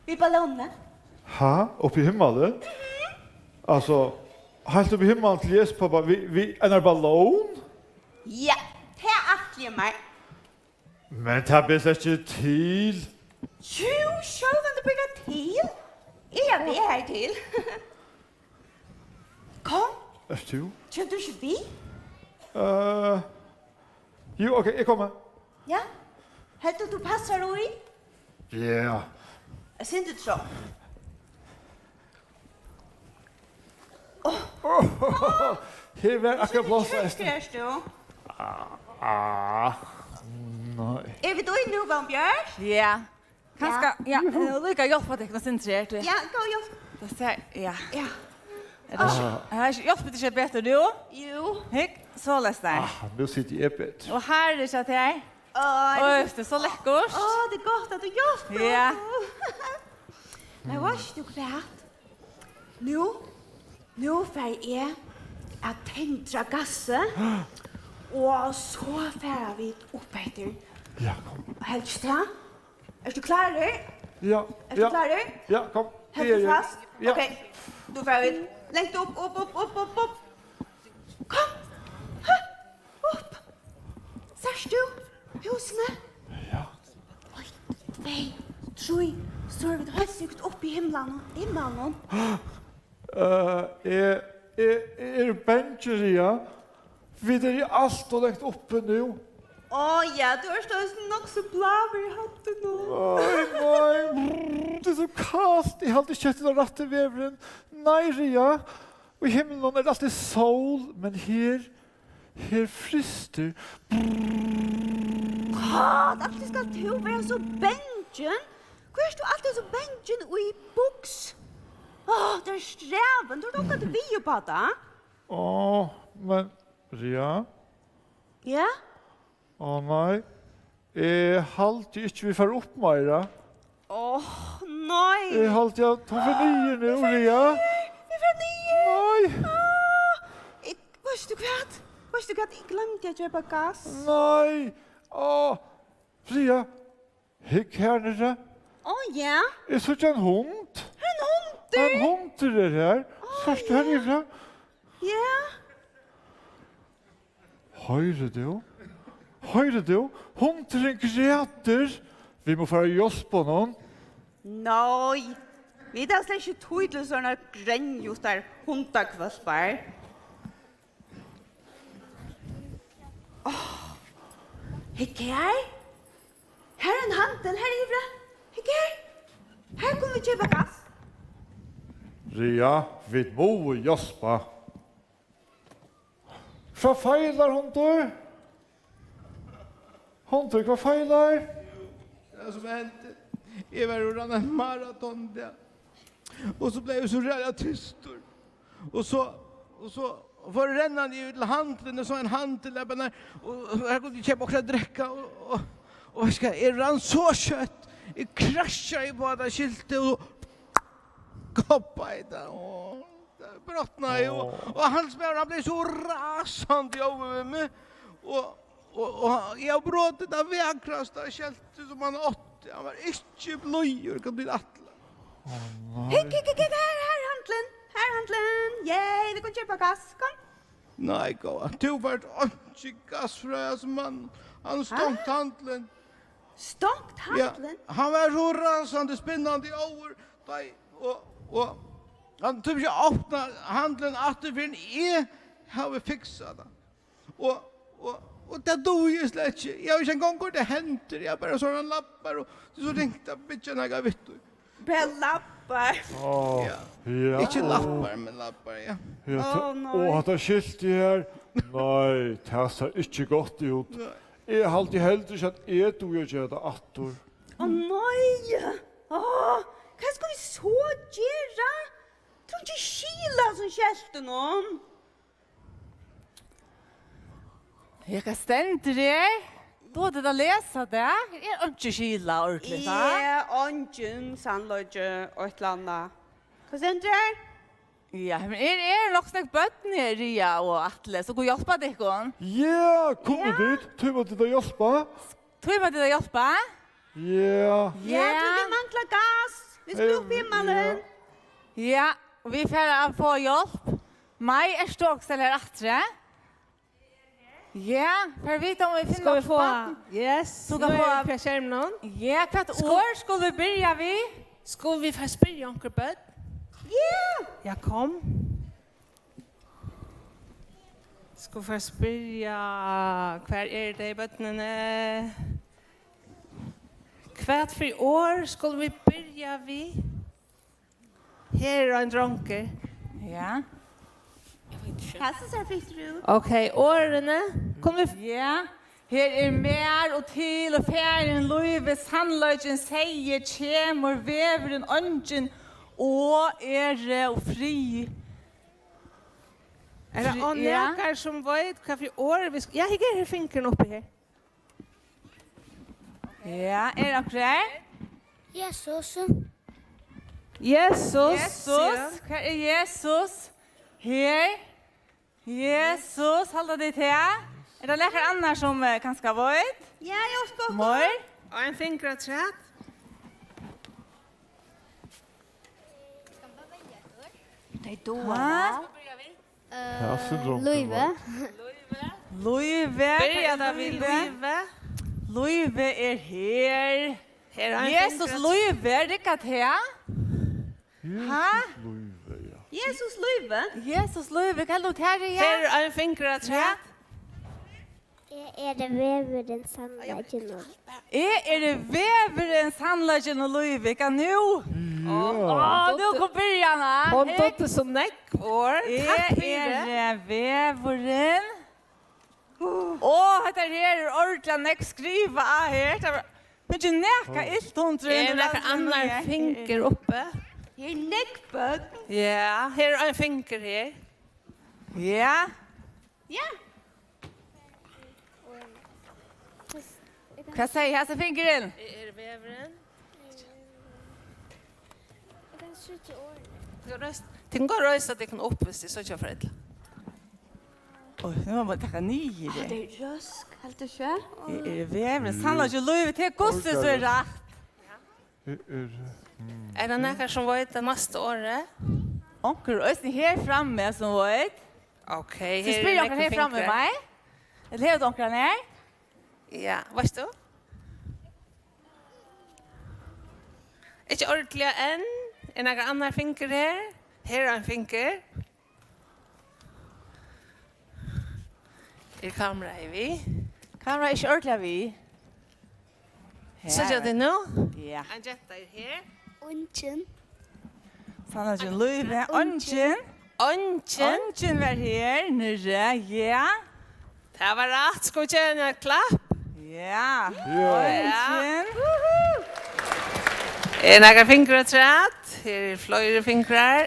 Við ballónini. Ha? Upp í himmalin? Mhm. Altso, heilt upp í himmalin til Jesu pápa við, við einari ballón? Ja, tað ætli eg mær. Men tað ber slett ikki til. Jú, sjálvandi ber tað til. Eg havi verið har til. Kom. Ert tú? Kemur tú ikki við? Eh, jú, ok, eg komi. Ja? Heldur tú passar í? Ja. Eitt sindur trongt. Her var akkurát pláss eftir. Ert tú? Ah, nei. Eru vit í nú, Vónbjørg? Ja. Kanska, ja, ja, eh, líka hjálpa tykkum at sintra her, tí. Ja, góð hjálp. Tað sær, ja. Ja. Er tað ikki, er tað ikki, hjálpir tað ikki betur nú? Jú. Hygg, soleiðis har. Ah, nú siti eg betur. Og her er ikki at her. Oj, tað er so lekkurt. Ó, tað er gott at tú hjálpir okkum. Ja. Men veitst tú hvat? Nú, nú fari eg at tendra gassið, og so fara vit upp eftir. Ja, kom. Heldur tú tað? Ert tú klárur? Ja, ja. Ert tú klárur? Ja, kom. Heldur tú fast? Ja. Ok, nú fara vit langt upp, upp, upp, upp, upp, upp. Kom. Ha. Upp. Sært tú húsini? Ja. Eitt, tvey, trý. So eru vit heilt sikkurt uppi í himlanum. Himlanum. Eh, eg, eg, eg eri bangin, Ria. Vit eru alt ov langt uppi nú. Ó ja, tú ert eisini nokk so bláur í høvdinum. Nei, nei, brrr, tað er so kalt. Eg haldi ikki, hetta er rætti vegurin. Nei, Ria. Í himlinum er altíð sól, men her, her frystir. Hvat, altíð skalt tú vera so bangin? Hví ert tú altíð so bangin í buks? Á, tað er strævið. Tú ert ongantíð við upp á tað. Á, men, Ria? Ja? Á, nei. Eg haldi ikki, vit fara upp meira. Áh, nei. Eg haldi, at hon fer niður nú, Ria. Vit fara niður. Nei. Áh, eg, veitst tú hvat? Veitst tú hvat? Eg gloymdi at keypa gass. Nei. Áh, Ria. Hygg her niðri. Áh, ja. Eg síggi ein hund. Ein hundur. Ein hundur er her. Áh, ja. Sært tú her niðri? Ja. Hoyrir tú? Hoyrir tú? Hundurin grætur. Vit mugu fara at hjálpa honum. Nei, vit hava slett ikki tíð til sovorðnar grenjuttar hundahvølpar. Áh, hygg her. Her er ein handil, her yviri. Hygg her. Her kunnu vit keypa gass. Ria, vit mugu hjálpa. Hvat feilar, hundur? Hundur, hvat feilar? Tað sum hendi, eg var og rann eitt maraton í dag. Og so bleiv eg so ræðuliga tystur. Og so, og so fór eg rennandi yvir til handilin, og so ein handil har, bara, og, og har kundi eg keypa okkurt at drekka, og, og, og veitst tú hvat, eg rann so skjótt, eg krassjaði upp á hetta skiltið, og so goppaði tað, og tað brotnaði, og, og handilsmaðurin, hann bleiv so rasandi óður við meg, og, og, og eg havi brotið tað vakrasta skeltið, sum hann átti. Hann var ikki blíður, kunnu tit ætla. Hygg, hygg, hygg, hygg, her, her er handilin, her er handilin. Yay, vit kunnu keypa gass, kom. Nei, góða, tú fært einki gass frá hasum manni. Hann hevur stongt handilin. Stongt handilin? Ja, hann var so rasandi spinnandi óður, tá ið, og, og hann tímir ikki at opna handilin aftur, fyrr enn eg havi fiksað tað. Og, og, og tað dugi eg slett ikki. Eg havi ikki eingong koyrt tað hendur, eg havi bara sovorðnar lappar, og tað er so ringt at byggja nakað við tí. Bara lappar. Á, ja. Ja. Ikki lappar, men lappar, ja. Ja, ta-, Ó, nei. Og hatta skiltið her, nei, tað sær ikki gott út. Nei. Eg haldi heldur ikki, at eg dugi at gera tað aftur. Ó, nei. Á, hvat skulu vit so gera? Trúgvi ikki skil á hasum skeltinum. Ja, hvat stendur her? Dugir tú at lesa tað? Er einki skilað ordentligt, ha? Ja, eingin sannleiki, eitt ella annað. Hvat stendur her? Ja, men er, er nokk so nógv børn her, Ria og Atli, sum kunnu hjálpa tykkum? Ja, kunnu tit? Tíma tit at hjálpa? Tíma tit at hjálpa? Ja. Ja, tí vit mangla gass. Vit skulu upp í himmalin. Ja, og vit fara at fáa hjálp. Mai, ert tú onkustaðni her aftur? Ja, far vita um vit finna okkurt barn. Yes, tú kann fáa upp á skermin. Ja, hvat orð skulu vit byrja við? Skulu vit fara at spyrja onkur børn? Ja. Ja, kom. Skulu fara at spyrja, hvar eru tey børnini? Hvat fyri orð skulu vit byrja við? Her er ein drongur. Ja. Hasin sær fittur út. Ok, orðini. Kunnu vit f- Ja. Her er mær og til og farin lívi, sannleikin segði, kemur vegurin, eingin og eru og frið. Er tað Fri-, ja. Nakar sum veit hvat fyri orð vit sk-, ja, her er fingurin uppi her. Ja, er onkur her? Jesus. Jesus, Jesus, ja. Hvar er Jesus? Her. Jesus, halda tit her? Er tað nakar annar sum, eh, kanska veit? Ja, eg skal. Mor? Og ein fingur afturat. Tey duga væl. Ja, so drongur. Lívi. Lívi. Byrja tað við Lívi. Lívi er her. Her er ein Jesus fingur. Lívi, riggar tað? Ha? Jesus Lívi, ja. Jesus Lívi. Jesus Lívi, hvat heldur tú her, ja? Her er ein fingur afturat. Ja. Eg eri vegurin, sannleikin og Eg eri vegurin, sannleikin og lívið. Hvat nú? Ja. Á, nú kom byrjanin. Hon dugdi so nógv orð. Takk fyri. Eg eri vegurin. Á, hetta her er ordiliga nógv skrivað á her. Hetta var, men ikki nakað ilt, hon trýr. Er nakar annar fingur uppi? Her er nógv børn. Ja, her er ein fingur her. Ja. Ja. Hvat sigur hasin fingurin? Er, er vegurin? Eg kann síggja orðini. Tú reis-, tit kunnu reisa tykkum upp, viss tit síggja for illa. Oj, nú má man taka niður. Ah, tað er røsk, heldur ikki? Er, er vegurin? Sannleikin og lívið, tað er Gussi, so er rætt. Er, er, mm. Er tað nakar sum veit tað næsta orðið? Onkur eisini her frammi sum veit? Ok, so her spyr er onkran her frammi, fingrar. Mai? Ella hevur tú onkran her? Ja, veitst tú? Ikki ordiliga enn. Er nakar annar fingur her? Her er ein fingur. Er kameraið við? Kameraið er ikki ordiliga við. Her. Síggja tit nú? Ja. Ein genta er her. Eingin. Sannleikin og lívið. Eingin. Eingin. Eingin var her niðri, ja. Tað var rætt. Skulu vit geva henni eitt klapp? Ja. Ja. Eingin. Er nakar fingur afturat? Her eru fleiri fingrar.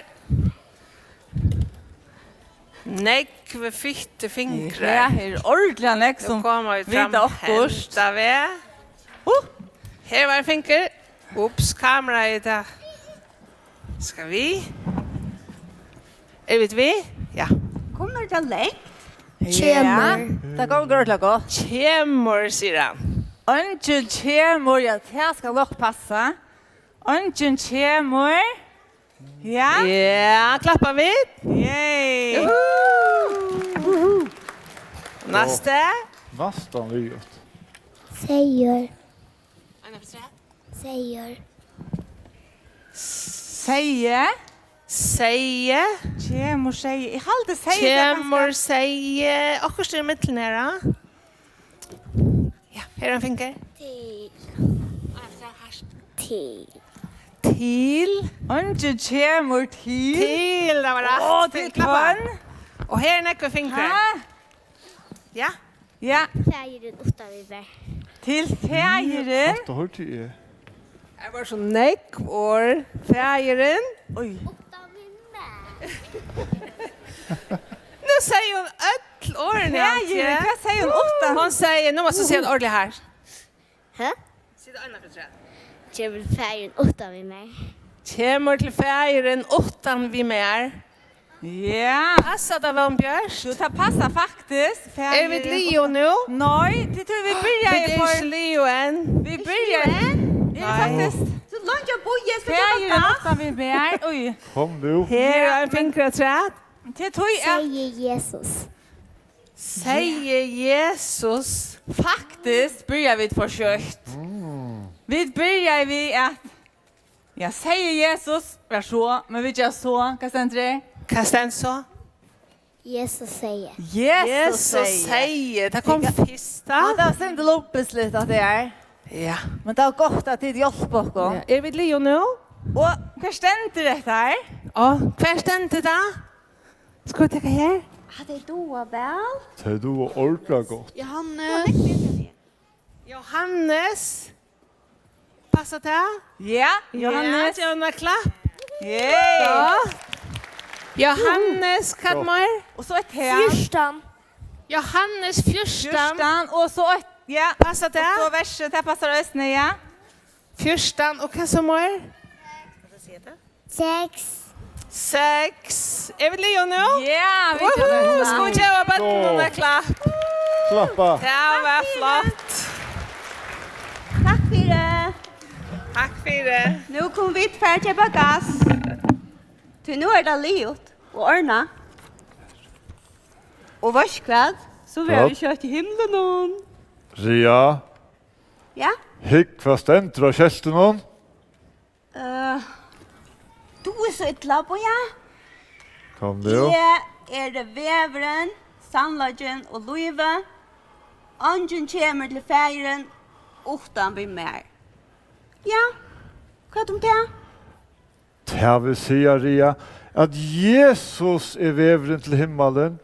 Nógv fittir fingrar. Ja, her er ordiliga nógv sum vita okkurt. Nú koma vit fram henda veg. Uh. Her var ein fingur. Ups, kameraið, tað. Skal vit? Eru vit við? Ja. Kemur tað langt? Kemur. Ja, tað gongur ordiliga gott. Kemur, sigur hann. Eingin kemur, ja, tað skal nokk passa. Eingin kemur. Ja. Ja, klappa vit. Yay. Juhu. Næsti. Næstan liðugt. Seyður. Ein afturat. Seyður. Seyði. Seyði. Kemur seyði. Eg haldi seyði, tað er ganska... Kemur seyði. Okkurt er í millum her, ha? Ja, her er ein fingur. Til. Til. Til. Eingin kemur til. Til, tað var rætt. Á, til hvønn? Og her er nógvir fingrar. Ha? Ja. Ja. Faðirin uttan við mær. Til faðirin. Hatta hoyrdi eg. Her var so nógv orð. Faðirin. Oj. Uttan við mær. Nú segði hon øll orðini, Faðirin, Antje. Hvat segði hon uttan? Hon segði, nú mást tú siga tað ordiliga her. Hæ? Sig tað eina ferð afturat. Kemur faðirin uttan við mær. Kemur til faðirin uttan við mær. Ja. Passar tað, Vónbjørt? Jú, tað passar faktiskt. Eru vit liðug nú? Nei, tað er tí vit byrjaðu... Vit eru ikki liðug enn. Vit byrjaðu. Ikki liðug enn? Nei. Faktiskt. So langt eg bíði, eg skal gera tað. Faðirin uttan við mær. Oj. Kom nú. Her er ein fingur afturat. Tað er tí at... Segði Jesus. Segði Jesus. Faktiskt byrja vit for skjótt. Mm. Vit byrjaðu við at, ja, segði Jesus, var so, men vit gera so. Hvat stendur her? Hvat stendur so? Jesus segði. Jesus segði. Jesus segði. Tað kom fyrst, tá. Ja, tað var sindur lubisligt, at tað er. Ja. Men tað var gott, at tit hjálptu okkum. Ja. Eru vit liðug nú? Og hvar stendur hetta her? Og hvar stendur tað? Skal vit taka her? Ja, tey duga væl. Tey duga ordiliga gott. Johannes. Johannes. Passar tað? Ja, Johannes. Ja, Johannes, klapp. Yay. Ja. Johannes, hvat meir? Og so eitt her. Fjúrtan. Johannes fjúrtan. Fjúrtan, og so eitt, ja. Passar tað? Og so versið, tað passar eisini, ja. Fjúrtan, og hvat so meir? Seks. Seks. Eru vit liðug nú? Ja, vit eru liðug. Woohoo! Skulu vit geva børnunum eitt klapp? Klappa. Tað var flott. Takk fyri. Takk fyri. Nú kunnu vit fara at keypa gass. Tí nú er tað liðugt og ordnað. Og veitst hvat? So verða vit skjótt í himlinum. Ria. Ja? Hygg, hvat stendur á skeltinum? Eh, tú ert so illa, bíða. Kom nú. Eg eri vegurin, sannleikin og lívið. Eingin kemur til Faðirin uttan við mær. Ja, hvat um tað? Tað vil siga, Ria, at Jesus er vegurin til himmalin.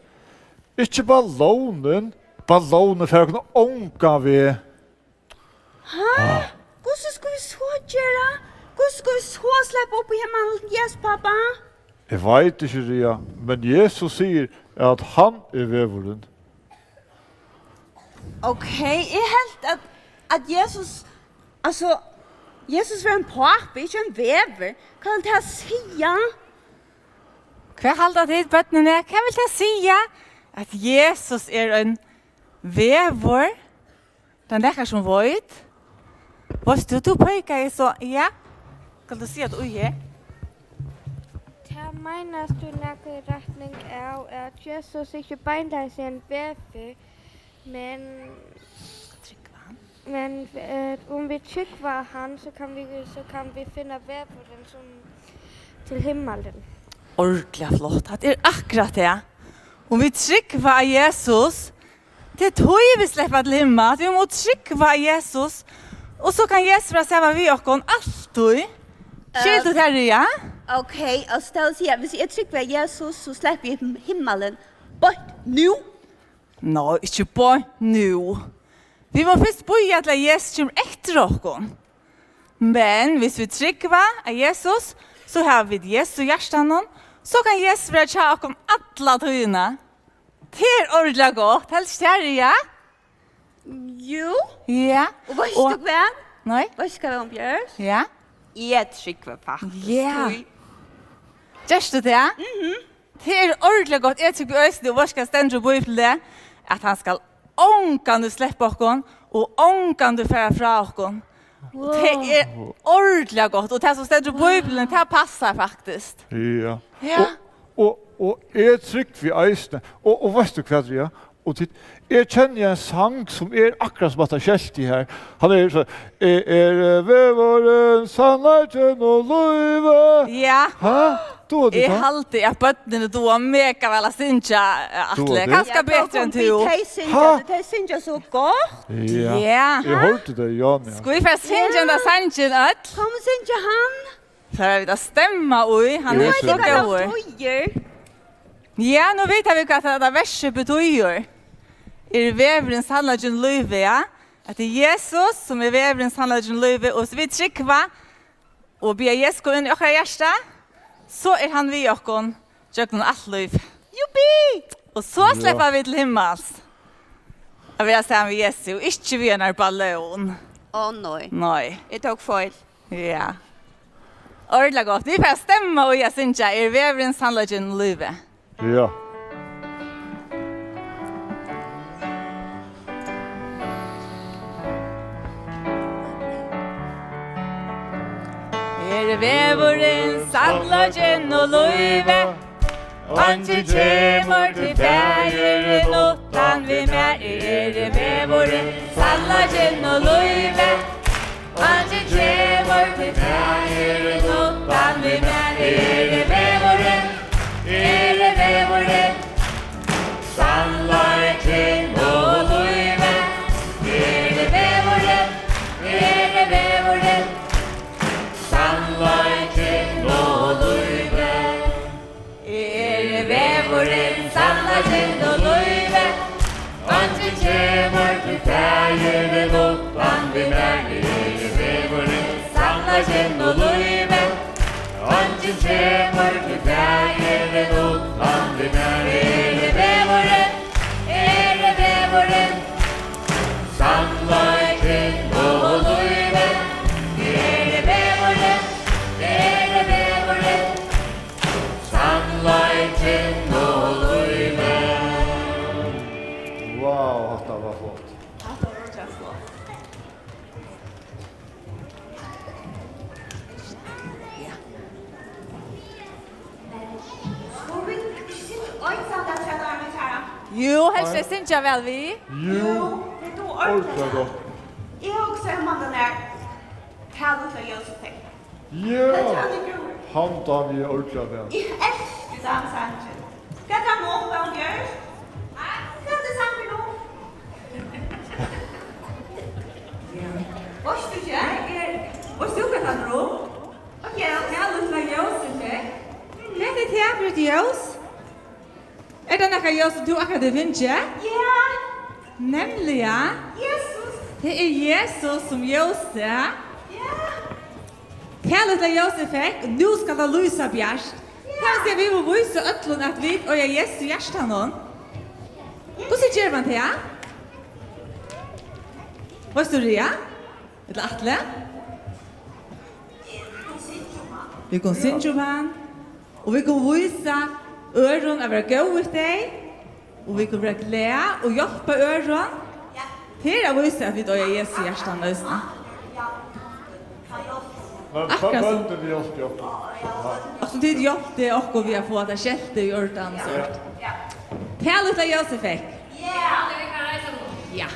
Ikki ballónin. Ballónir fara okkum ongan veg. Ha? Hvussu skulu vit so gera? Hvussu skulu vit so sleppa upp í himmalin, Jesus pápa? Eg veit ikki, Ria, men Jesus sigur, at hann er vegurin. Ok, eg helt, at, at Jesus, altso, Jesus var ein pápi, ikki ein vegur. Hvat vil tað siga? Hvat halda tit, børnini? Hvat vil tað siga, at Jesus er ein vegur? Tað er nakar sum veit. Veitst tú, tú peikaði so, ja. Skal tú siga tað í her? Tað meinast í nakra retning av, at Jesus ikki beinleiðis er ein vegur, men, men, eh, um vit trúgva á hann, so kann vit, so kann vit finna vegurin sum til himmalin. Ordiliga flott. Hatta er akkurát tað. Um vit trúgva á Jesus, tað er tí vit sleppa til himmal, at vit mugu trúgva á Jesus, og so kann Jesus vera saman við okkum altíð. Skilur tú tað, Ria? Ok, altso, tað vil siga, viss eg trúgvi á Jesus, so sleppi eg til himmalin beint nú? Nei, ikki beint nú. Vit mugu fyrst bíða til, at Jesus kemur eftir okkum. Men viss vit trúgva á Jesus, so hava vit Jesus í hjartanum, so kann Jesus vera hjá okkum alla tíðina. Tað er ordiliga gott, heldur tú ikki tað, Ria? Jú. Ja. Og veitst tú hvat? Nei. Veitst tú hvat, Vónbjørt? Ja. Eg trúgvi faktiskt tí. Gert tú tað? Mhm. Tað er ordiliga gott. Eg trúgvi eisini, og veitst hvat stendur í Bíbliuni? At hann skal ongantíð sleppa okkum og ongantíð fara frá okkum. Tað er ordiliga gott, og tað sum stendur í Bíbliuni, tað passar faktiskt. Ja. Ja. Og, og, og eg trúgvi eisini, og, og veitst tú hvat, Ria? Og tit, eg kenni ein sang sum er akkurát sum hatta skeltið her. Hann er so, "Eg eri vegurin, sannleikin og lívið." Ja. Ha? Dugir tú tað? Eg haldi at børnini duga mega væl at syngja, eh, Atli. Duga tey? Kanska betri enn tú. Ja, tey syngja, tey syngja so gott. Ja. Ja. Eg hoyrdi tað, ja, ja. Skulu vit fara at syngja henda sangin øll? Kom og syngja hann. Fara vit at stemma í? Hann er so góður. Nú vita vit, hvat hann betýðir. Ja, nú vita vit, hvat hetta versið betýðir. Er vegurin, sannleikin, lívið, ja. At tað er Jesus, sum er vegurin, sannleikin, lívið, og so vit trúgva og biðja Jesus koma inn í okkara hjarta, so er hann við okkum gjøgnum alt lív. Juppi! Og so sleppa vit til himmals. At vera saman við Jesu, og ikki við einari ballón. Ó, nei. Nei. Eg tók feil. Ja. Ordiliga gott. Vit fara at stemma í at syngja Er vegurin, sannleikin, lívið. Ja. Er vegurin, sannleikin og lívið. Eingin kemur til Faðirin uttan við mær. Eg eri vegurin, sannleikin og lívið. Eingin kemur til Faðirin uttan við mær. Eg eri vegurin, eg eri vegurin, sannleikin og lívið. Eg eri vegurin, eg eri vegurin, sannleikin og lívið. Eg eri vegurin, sannleikin og lívið. Eingin kemur til Faðirin uttan við mær. Eg eri vegurin, sannleikin og lívið. Eingin kemur til Faðirin uttan við mær. Eg eri vegurin, eg eri vegurin, sannleikin og lívið. Eg eri vegurin, eg eri vegurin, sannleikin og lívið. Wow, hatta var flott. Hatta var ordiliga flott. Ja. Skulu vit ikki syngja eitt afturat, Kjartan, vit fara? Jú, helst tey syngja væl við. Jú, tey duga ordiliga gott. Eg hugsi um handan har, Tað lítla ljósið fekk. Ja, hann dámdi eg ordiliga væl. Eg elski tann sangin. Hvat er hann um, Valbjørg? Hvat er sangurin um? Veitst tú ikki? Nei, eg, veitst tú, hvat hann er um? Ok, tað lítla ljósið fekk. Hvat er tað fyri eitt ljós? Er tað nakað ljós, sum tú akkurát hevur fingið? Ja. Nemliga. Jesus. Tað er Jesus sum ljósið. Ja. Tað lítla ljósið fekk, nú skal tað lýsa bjart. Ja. Tað vil siga, vit mugu vísa øllum, at vit eiga Jesus í hjartanum. Hvussu ger mann tað? Veitst tú, Ria? Ella Atli? Vit kunnu syngja um hann. Og vit kunnu vísa øðrum at vera góð við tey. Og vit kunnu vera glað og hjálpa øðrum. Ja. Tað er at vísa, at vit eiga Jesus í hjartanum eisini. Ja. Akkurát sum bøndini hjálptu okkum. Akkurát sum tit hjálptu okkum við at fáa tað skeltið í ordan og sovorðið. Ja. Tað lítla ljósið fekk. Ja. Ja.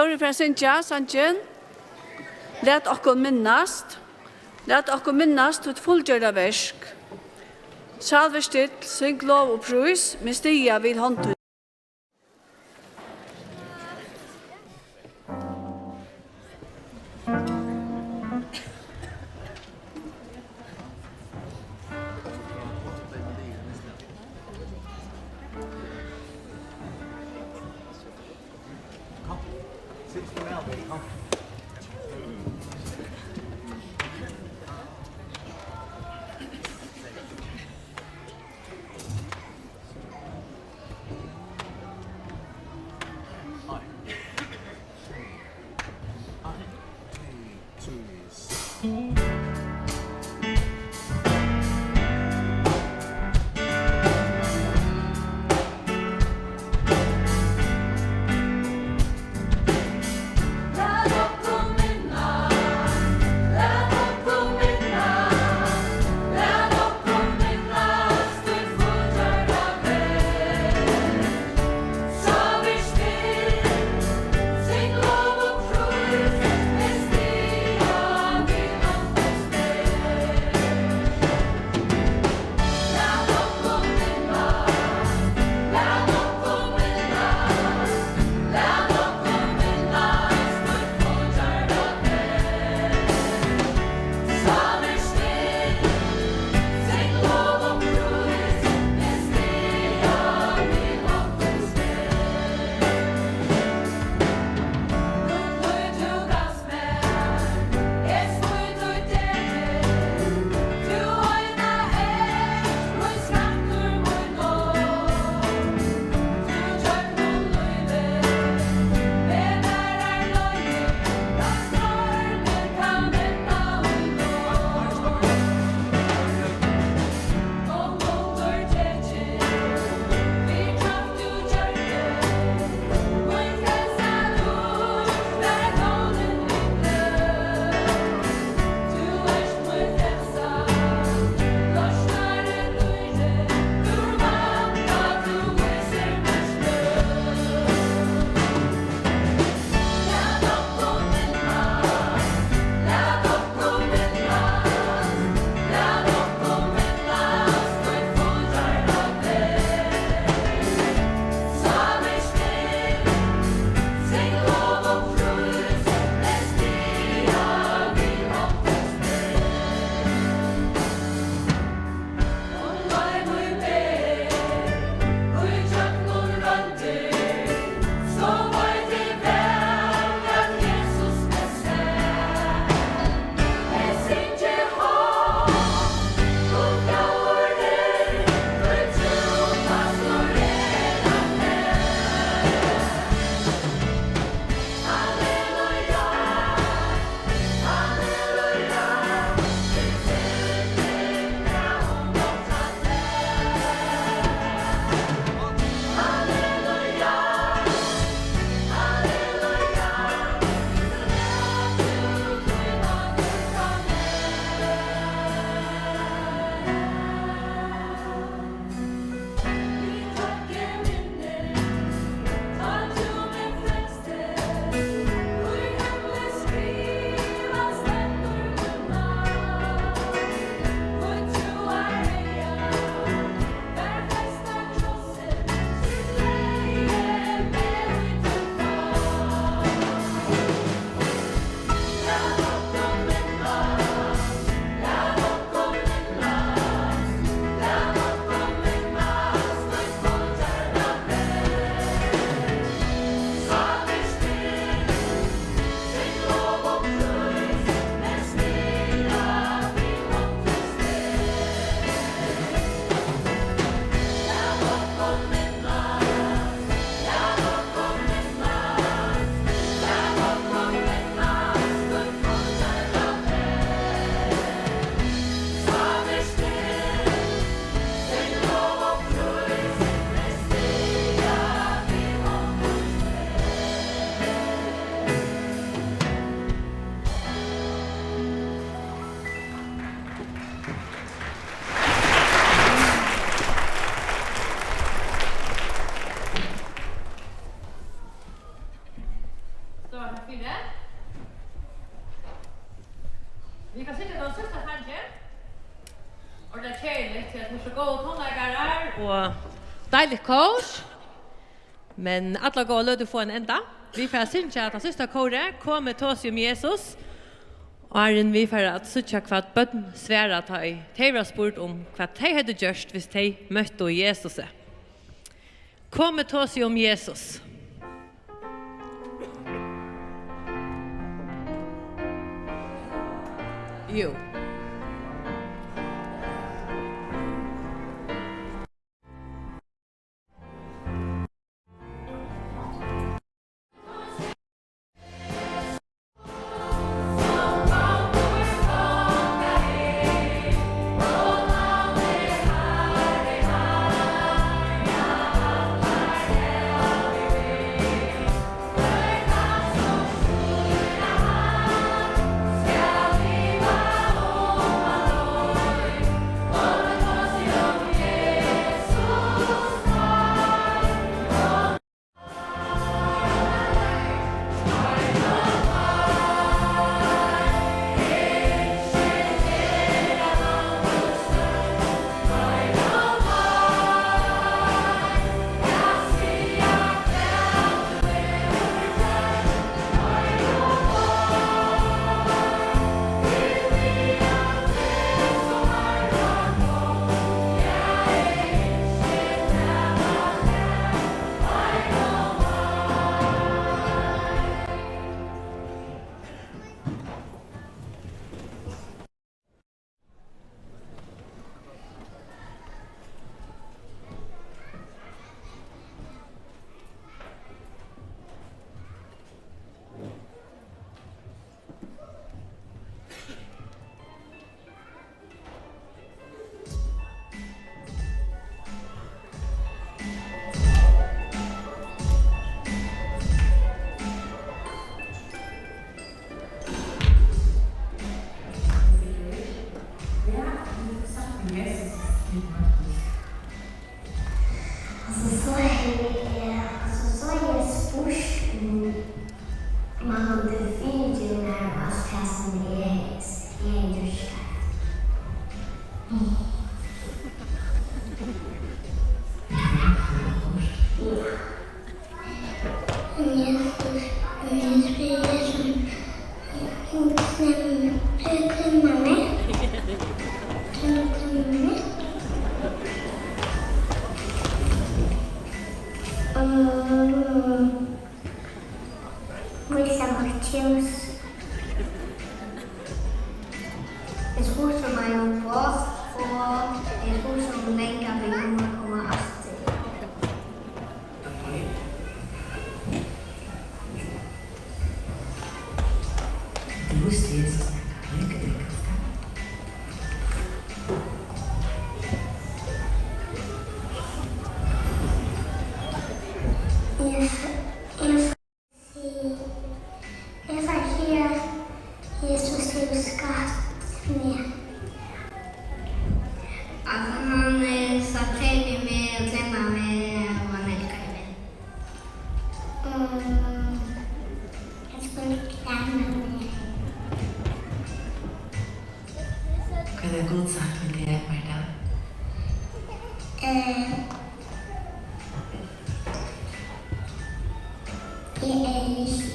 Vit fara at syngja sangin. Lat okkum minnast. Lat okkum minnast títt fullgjørda verk. Sál, ver still, syng lov og prís, men stiga vil hond tín. Takk fyri so góðar tónleikarar og deiligt kór. Men allar góðar løtur fáa ein enda. Vit fara at syngja tað síðsta kórið, Kom, eg tosi um Jesus. Áðrenn vit fara at síggja, hvat børn svara, tá ið tey verða spurd um, hvat tey høvdu gjørt, hvis tey møttu Jesusi. Kom, eg tosi um Jesus. Jú. Og so, so hevði eg, og so, so hevði eg spurt, um mann kundi fingið mær alt tað, sum eg hevði, eg hevði gjørt skeivt. Ja. Vísa mítt hús. Eg spurdi um ein uppvástur, og eg spurdi um langa vit kunnu koma aftur. Tú vísti Jesus nakað, líka tað kanska? Eg f-, eg f-, eg fari at siga, at Jesus hevur skapt meg. At hann, eh, sat fyri meg og klemmaði meg og hann elskaði meg. Mm, hann skuldi klemma meg. Hvat hevur Gud sagt við teg, Marta? Eh, eg elski.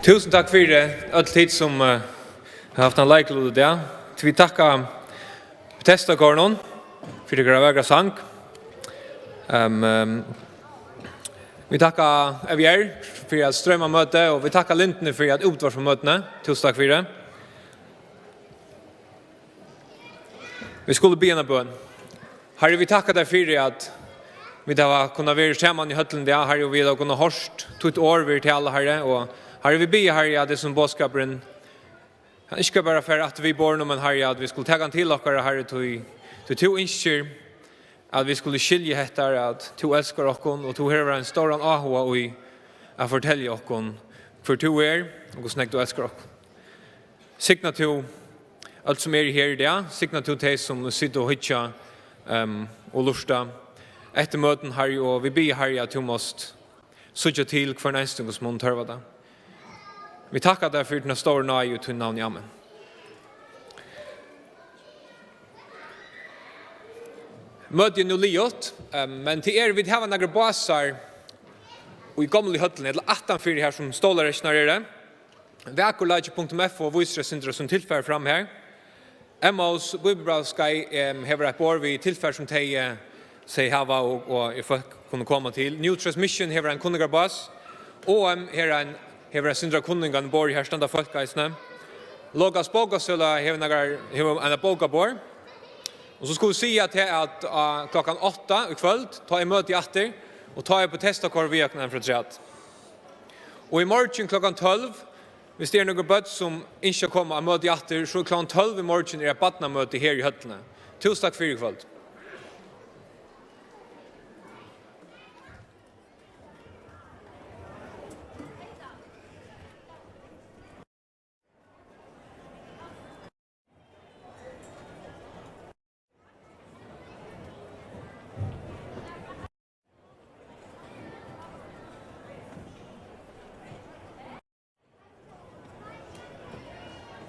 Túsund takk fyri, øll tit sum, eh, hava havt ein leiklut í dag. Vit takka Bethesda-kórinum fyri tykkara vakra sang. Ehm, ehm, vit takka F J R fyri at stroyma møtið, og vit takka Lindni fyri at útvarpa møtini. Túsund takk fyri. Vit skulu biðja eina bøn. Harri, vit takka tær fyri, at vit hava kunnað verið saman í høllini í dag, Harri, og vit hava kunnað hoyrt títt orð verið talað, Harri, og Harri, vit biðja, Harri, at hesin boðskapurin, hann ikki skal bara fara aftur við borðinum, men, Harri, at vit skulu taka hann til okkara, Harri, tí, tí tú ynskir, at vit skulu skilja hetta, at tú elskar okkum, og tú hevur ein stóran áhuga í at fortelja okkum, hvør tú ert, og hvussu nógv tú elskar okkum. Signa tú Øll sum eru her í dag, signa tú tey sum sita og hyggja, ehm, og lurta. Eftir møtum, Harri, og vit biðja, Harri, at tú mást síggja til hvønn einstakan sum hon tørvar tað. Vit takka tær fyri tína stóru náði í tínum navni. Amen. Møtið er nú liðugt, ehm, men tað er, vit hava nakrar básar í gomlu høllini, ella aftan fyri har sum stólarekkirnar eru. Vakurleiki punktum F O vísir eitt sindur av sínum tilfari fram her. Emmaus Bíbliubrævsskeið, em, hevur eitt borð við tilfar sum tey, eh, sey hava og, og er fólk kunnu koma til. New Transmission hevur ein kunningabás. O M hevur ein, hevur eitt sindur av kunningar um borð, her standa fólk eisini. Logos bókasøla hevur nakrar, hevur eina bókaborð. Og so skulu vit siga til at, eh, klokkan átta í kvøld, tá er møtið aftur, og tá er protestakoyr við okkum afturat. Og í morgin klokkan tólv, hvis tað eru nøkur børn sum ynskja at koma á møtið aftur, so er klokkan tólv í morgin er eitt barnamøti her í høllini. Túsund takk fyri í kvøld.